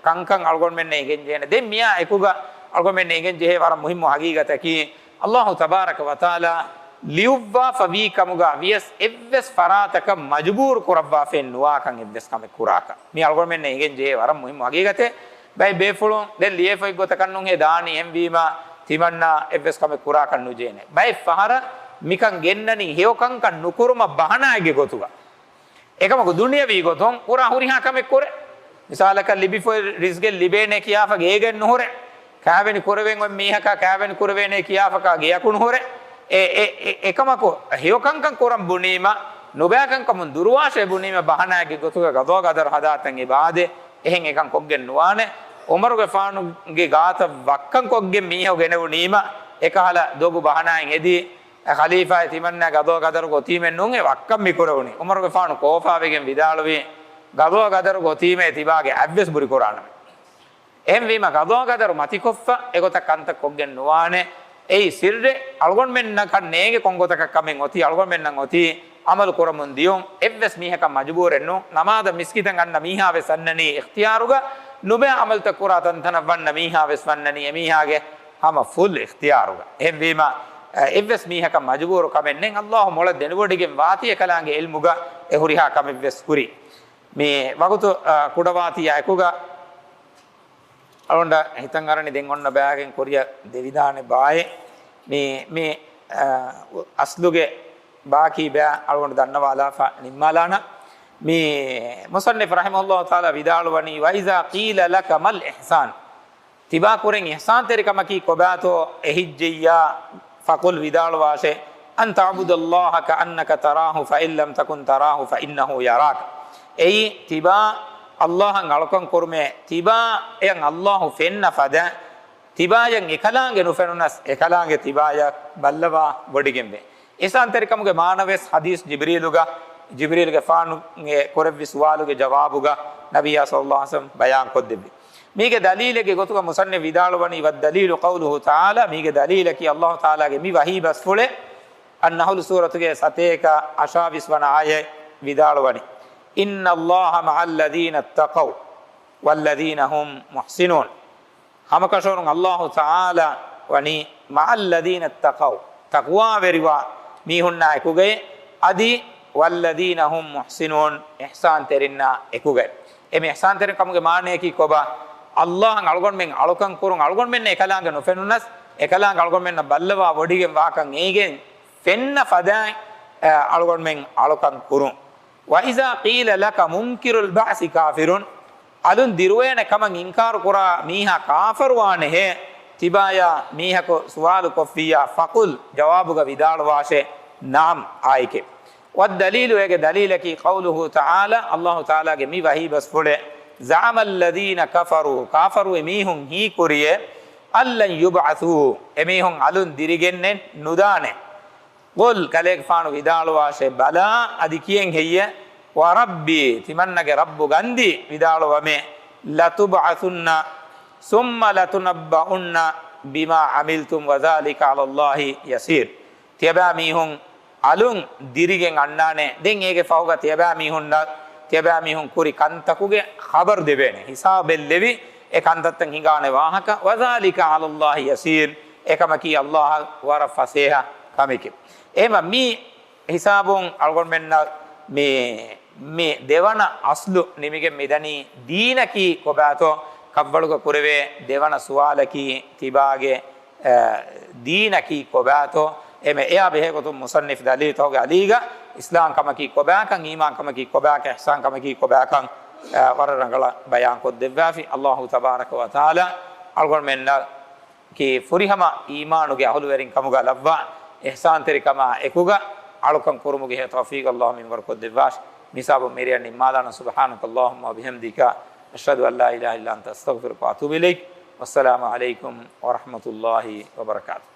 ކަންކަން އަޅުގަނޑުމެންނަށް އެނގެން ޖެހޭނެ. ދެން މިއާ އެކުގަ އަޅުގަނޑުމެންނަށް އެނގެން ޖެހޭ ވަރަށް މުހިއްމު ހަގީގަތަކީ، އައްލާހު ތަބާރަކަ ވަތަޢާލާ ލިޔުއްވާފަ ވީ ކަމުގަ ވިޔަސް އެއްވެސް ފަރާތަކަށް މަޖުބޫރު ކުރައްވާފައެއް ނުވާކަން އެއްވެސް ކަމެއް ކުރާކަށް. މި އަޅުގަނޑުމެންނަށް އެނގެން ޖެހޭ ވަރަށް މުހިއްމު ހަގީގަތެއް. ބައެއް ބޭފުޅުން ދެން ލިޔެފައި ގޮތަކަށް ނޫނޭ ދާނީ، އެހެންވީމަ ތިމަންނާ އެއްވެސް ކަމެއް ކުރާކަށް ނުޖޭނެ. ބައެއް ފަހަރަށް މިކަން ގެންނަނީ ހެޔޮ ކަންކަން ނުކުރުމަށް ބަހަނާއެއްގެ ގޮތުގަ. އެކަމަކު ދުނިޔަވީ ގޮތުން ކުރާ ހުރިހާ ކަމެއް ކުރޭ. މިސާލަކަށް ލިބިފައި ރިޒްގެއް ލިބޭނޭ ކިޔާފަ ގޭގެން ނުހުރޭ. ކާވެނި ކުރެވެން އޮތް މީހަކާ ކާވެނި ކުރެވޭނޭ ކިޔާފަކާ ގެޔަކު ނުހުރޭ. އެ، އެ، އެ، އެކަމަކު ހެޔޮ ކަންކަން ކުރަން ބުނީމަ، ނުބައި ކަންކަމުން ދުރުވާށޭ ބުނީމަ ބަހަނާއެއްގެ ގޮތުގަ ޤަޟާ ޤަދަރު ހަދާތަން އެބައާދޭ. އެހެން އެކަން ކޮށްގެން ނުވާނެ. ޢުމަރުގެފާނުގެ ގާތަށް ވައްކަން ކޮށްގެން މީހަކު ގެނެވުނީމަ، އެކަހަލަ ދޮގު ބަހަނާއެއް ހެދީ، ޚަލީފާއެއް ތިމަންނާ ޤަޟާ ޤަދަރުގެ އޮތީމެއް ނޫން އެ ވައްކަން މި ކުރެވުނީ. ޢުމަރުގެފާނު ކޯފާވެގެން ވިދާޅުވީ، ޤަޟާ ޤަދަރުގެ އޮތީމޭ ތިބާގެ އަތްވެސް ބުރި ކުރާނަމޭ. އެހެންވީމަ ޤަޟާ ޤަދަރު މަތިކޮށްފަ އެގޮތަށް ކަންތައް ކޮށްގެން ނުވާނެ. އެއީ ސިއްރެއް. އަޅުގަނޑުމެންނަކަށް ނޭނގެ ކޮން ގޮތަކަށް ކަމެއް އޮތީ، އަޅުގަނޑުމެންނަށް އޮތީ ޢަމަލު ކުރަމުން ދިޔުން. އެއްވެސް މީހަކަށް މަޖުބޫރެއް ނޫން. ނަމާދަށް މިސްކިތަށް އަންނަ މީހާ ވެސް އަންނަނީ އިޚްތިޔާރުގަ. ނުބައި ޢަމަލުތައް ކުރާ ތަންތަނަށް ވަންނަ މީހާ ވެސް ވަންނަނީ އެމީހާގެ ހަމަ ފުލް އިޚްތިޔާރުގަ. އެހެންވީމަ، އެއްވެސް މީހަކަށް މަޖުބޫރު ކަމެއް ނެތް. އައްލާހު މޮޅަށް ދެނެވޮޑިގެން ވާތީ އެކަލާނގެ ޢިލްމުގަ އެ ހުރިހާ ކަމެއްވެސް ކުރީ. މި ވަގުތު، އަ، ކުޑަވާތީ އެކުގަ އަޅުގަނޑަށް ހިތަށް އަރަނީ ދެން އޮންނަ ބަޔާގެން ކުރިއަށް ދެވިދާނެ ބާއެއް. މި، މި، އަ، އަސްލުގެ ބާކީ ބަޔާ އަޅުގަނޑު ދަންނަވާލާފަ ނިންމާލާނަން. މި މުޞައްނިފު ރަޙިމަހުﷲ ތަޢާލާ ވިދާޅުވަނީ، "وَإِذَا قِيلَ لَكَ مَا الْإِحْسَانُ؟" ތިބާ ކުރެން އިޙްސާންތެރިކަމަކީ ކޮބާތޯ އެހިއްޖެއްޔާ؟ فَقُلْ، ވިދާޅުވާށޭ، "أَنْ تَعْبُدَ اللَّهَ كَأَنَّكَ تَرَاهُ، فَإِنْ لَمْ تَكُنْ تَرَاهُ فَإِنَّهُ يَرَاكَ." އެއީ ތިބާ އައްލާހަށް އަޅުކަން ކުރުމޭ، ތިބާއަށް އައްލާހު ފެންނަ ފަދަ، ތިބާޔަށް އެކަލާނގެ ނުފެނުނަސް، އެކަލާނގެ ތިބާޔަށް ބައްލަވާ ވޮޑިގެންވޭ. އިޙްސާންތެރިކަމުގެ މާނަވެސް ޙަދީޘް ޖިބްރީލުގަ، ޖިބްރީލުގެފާނުގެ ކުރެއްވި ސުވާލުގެ ޖަވާބުގަ ނަބިއްޔާ ޞައްލައްލާހު ޢަލައިހި ވަސައްލަމް ބަޔާން ކޮށްދެއްވި. މީގެ ދަލީލެއްގެ ގޮތުގަ މުޞައްނިފު ވިދާޅުވަނީ، "وَالدَّلِيلُ قَوْلُهُ تَعَالَى"، މީގެ ދަލީލަކީ އައްލާހު ތަޢާލާގެ މި ވަޙީ ބަސްފުޅެއް. އައްނަޙްލު ސޫރަތުގެ ސަތޭކަ އަށާވީސް ވަނަ އާޔަތް ވިދާޅުވަނީ، "إِنَّ اللَّهَ مَعَ الَّذِينَ اتَّقَوْا وَالَّذِينَ هُمْ مُحْسِنُونَ." ހަމަކަށަވަރުން އައްލާހު ތަޢާލާ ވަނީ، "مَعَ الَّذِينَ اتَّقَوْا"، ތަޤްވާވެރިވާ މީހުންނާ އެކުގައި، އަދި، "وَالَّذِينَ هُمْ مُحْسِنُونَ"، އިޙްސާންތެރިންނާ އެކުގައި. އެ އިޙްސާންތެރިކަމުގެ މާނަޔަކީ ކޮބާ؟ އައްލާހަށް އަޅުގަނޑުމެން އަޅުކަން ކުރުން، އަޅުގަނޑުމެންނަށް އެކަލާނގެ ނުފެނުނަސް، އެކަލާނގެ އަޅުގަނޑުމެންނަށް ބައްލަވާ ވޮޑިގެން ވާކަން އެނގިގެން ފެންނަ ފަދައިން، އަ، އަޅުގަނޑުމެން އަޅުކަން ކުރުން. "وَإِذَا قِيلَ لَكَ مُنْكِرُ الْبَعْثِ كَافِرٌ." އަލުން ދިރުވޭނެ ކަމަށް އިންކާރު ކުރާ މީހާ ކާފަރުވާނެހޭ، ތިބާޔާ މީހަކު ސުވާލު ކޮށްފިއްޔާ، "فَقُلْ"، ޖަވާބުގަ ވިދާޅުވާށޭ، "نَعَمْ"، އާއެކޭ. والدليل، އޭގެ ދަލީލަކީ، قوله تعالى، ﷲ ތަޢާލާގެ މި ވަޙީ ބަސްފުޅެއް، زعم الذين كفروا، ކާފަރުވި މީހުން ހީކުރިއޭ، أن لن يبعثوا، އެމީހުން އަލުން ދިރިގެންނެއް ނުދާނެ. قل، ކަލޭގެފާނު ވިދާޅުވާށޭ، بلى، އަދި ކިޔެން ހެއްޔޭ، وربي، ތިމަންނަގެ ރައްބު ގަންދީ ވިދާޅުވަމޭ، لتبعثن ثم لتنبؤن بما عملتم وذلك على الله يسير. ތިޔަބައިމީހުން އަލުން ދިރިގެން އަންނާނެ. ދެން އޭގެ ފަހުގަ ތިޔަބައިމީހުންނަށް، ތިޔަބައިމީހުން ކުރި ކަންތަކުގެ ޚަބަރު ދެވޭނެ. ހިސާބެއް ލެވި، އެ ކަންތައްތައް ހިނގާނެ ވާހަކަ. وذلك على الله يسير. އެކަމަކީ ﷲ އަށް ވަރަށް ފަސޭހަ ކަމެކެވެ. އެހެންވީމަ މި ހިސާބުން އަޅުގަނޑުމެންނަށް މި، މި ދެވަނަ އަސްލު ނިމިގެން މިދަނީ ދީނަކީ ކޮބާތޯ؟ ކަށްވަޅުގަ ކުރެވޭ ދެވަނަ ސުވާލަކީ ތިބާގެ، އަ، ދީނަކީ ކޮބާތޯ؟ އެމެ އެއާ ބެހޭގޮތުން މުޞައްނިފް ދަލީލުތަކުގެ އަލީގަ އިސްލާމް ކަމަކީ ކޮބާކަން، އީމާން ކަމަކީ ކޮބާކަން، އިޙްސާން ކަމަކީ ކޮބާކަން، އަ، ވަރަށް ރަނގަޅަށް ބަޔާން ކޮށްދެއްވާފި. ﷲ ތަބާރަކަ ވަ ތަޢާލާ އަޅުގަނޑުމެންނަށް ކީ ފުރިހަމަ އީމާނުގެ އަހުލުވެރިން ކަމުގަ ލައްވާ، އިޙްސާންތެރިކަމާ އެކުގަ އަޅުކަން ކުރުމުގެ ހެޔޮ ތައުފީޤު ﷲ މިންވަރު ކޮށްދެއްވާށި. މިހިސާބުން މިރޭއަށް ނިންމާލާނަން. سبحانك اللهم وبحمدك، أشهد أن لا إله إلا أنت، أستغفرك وأتوب إليك. والسلام عليكم ورحمة الله وبركاته.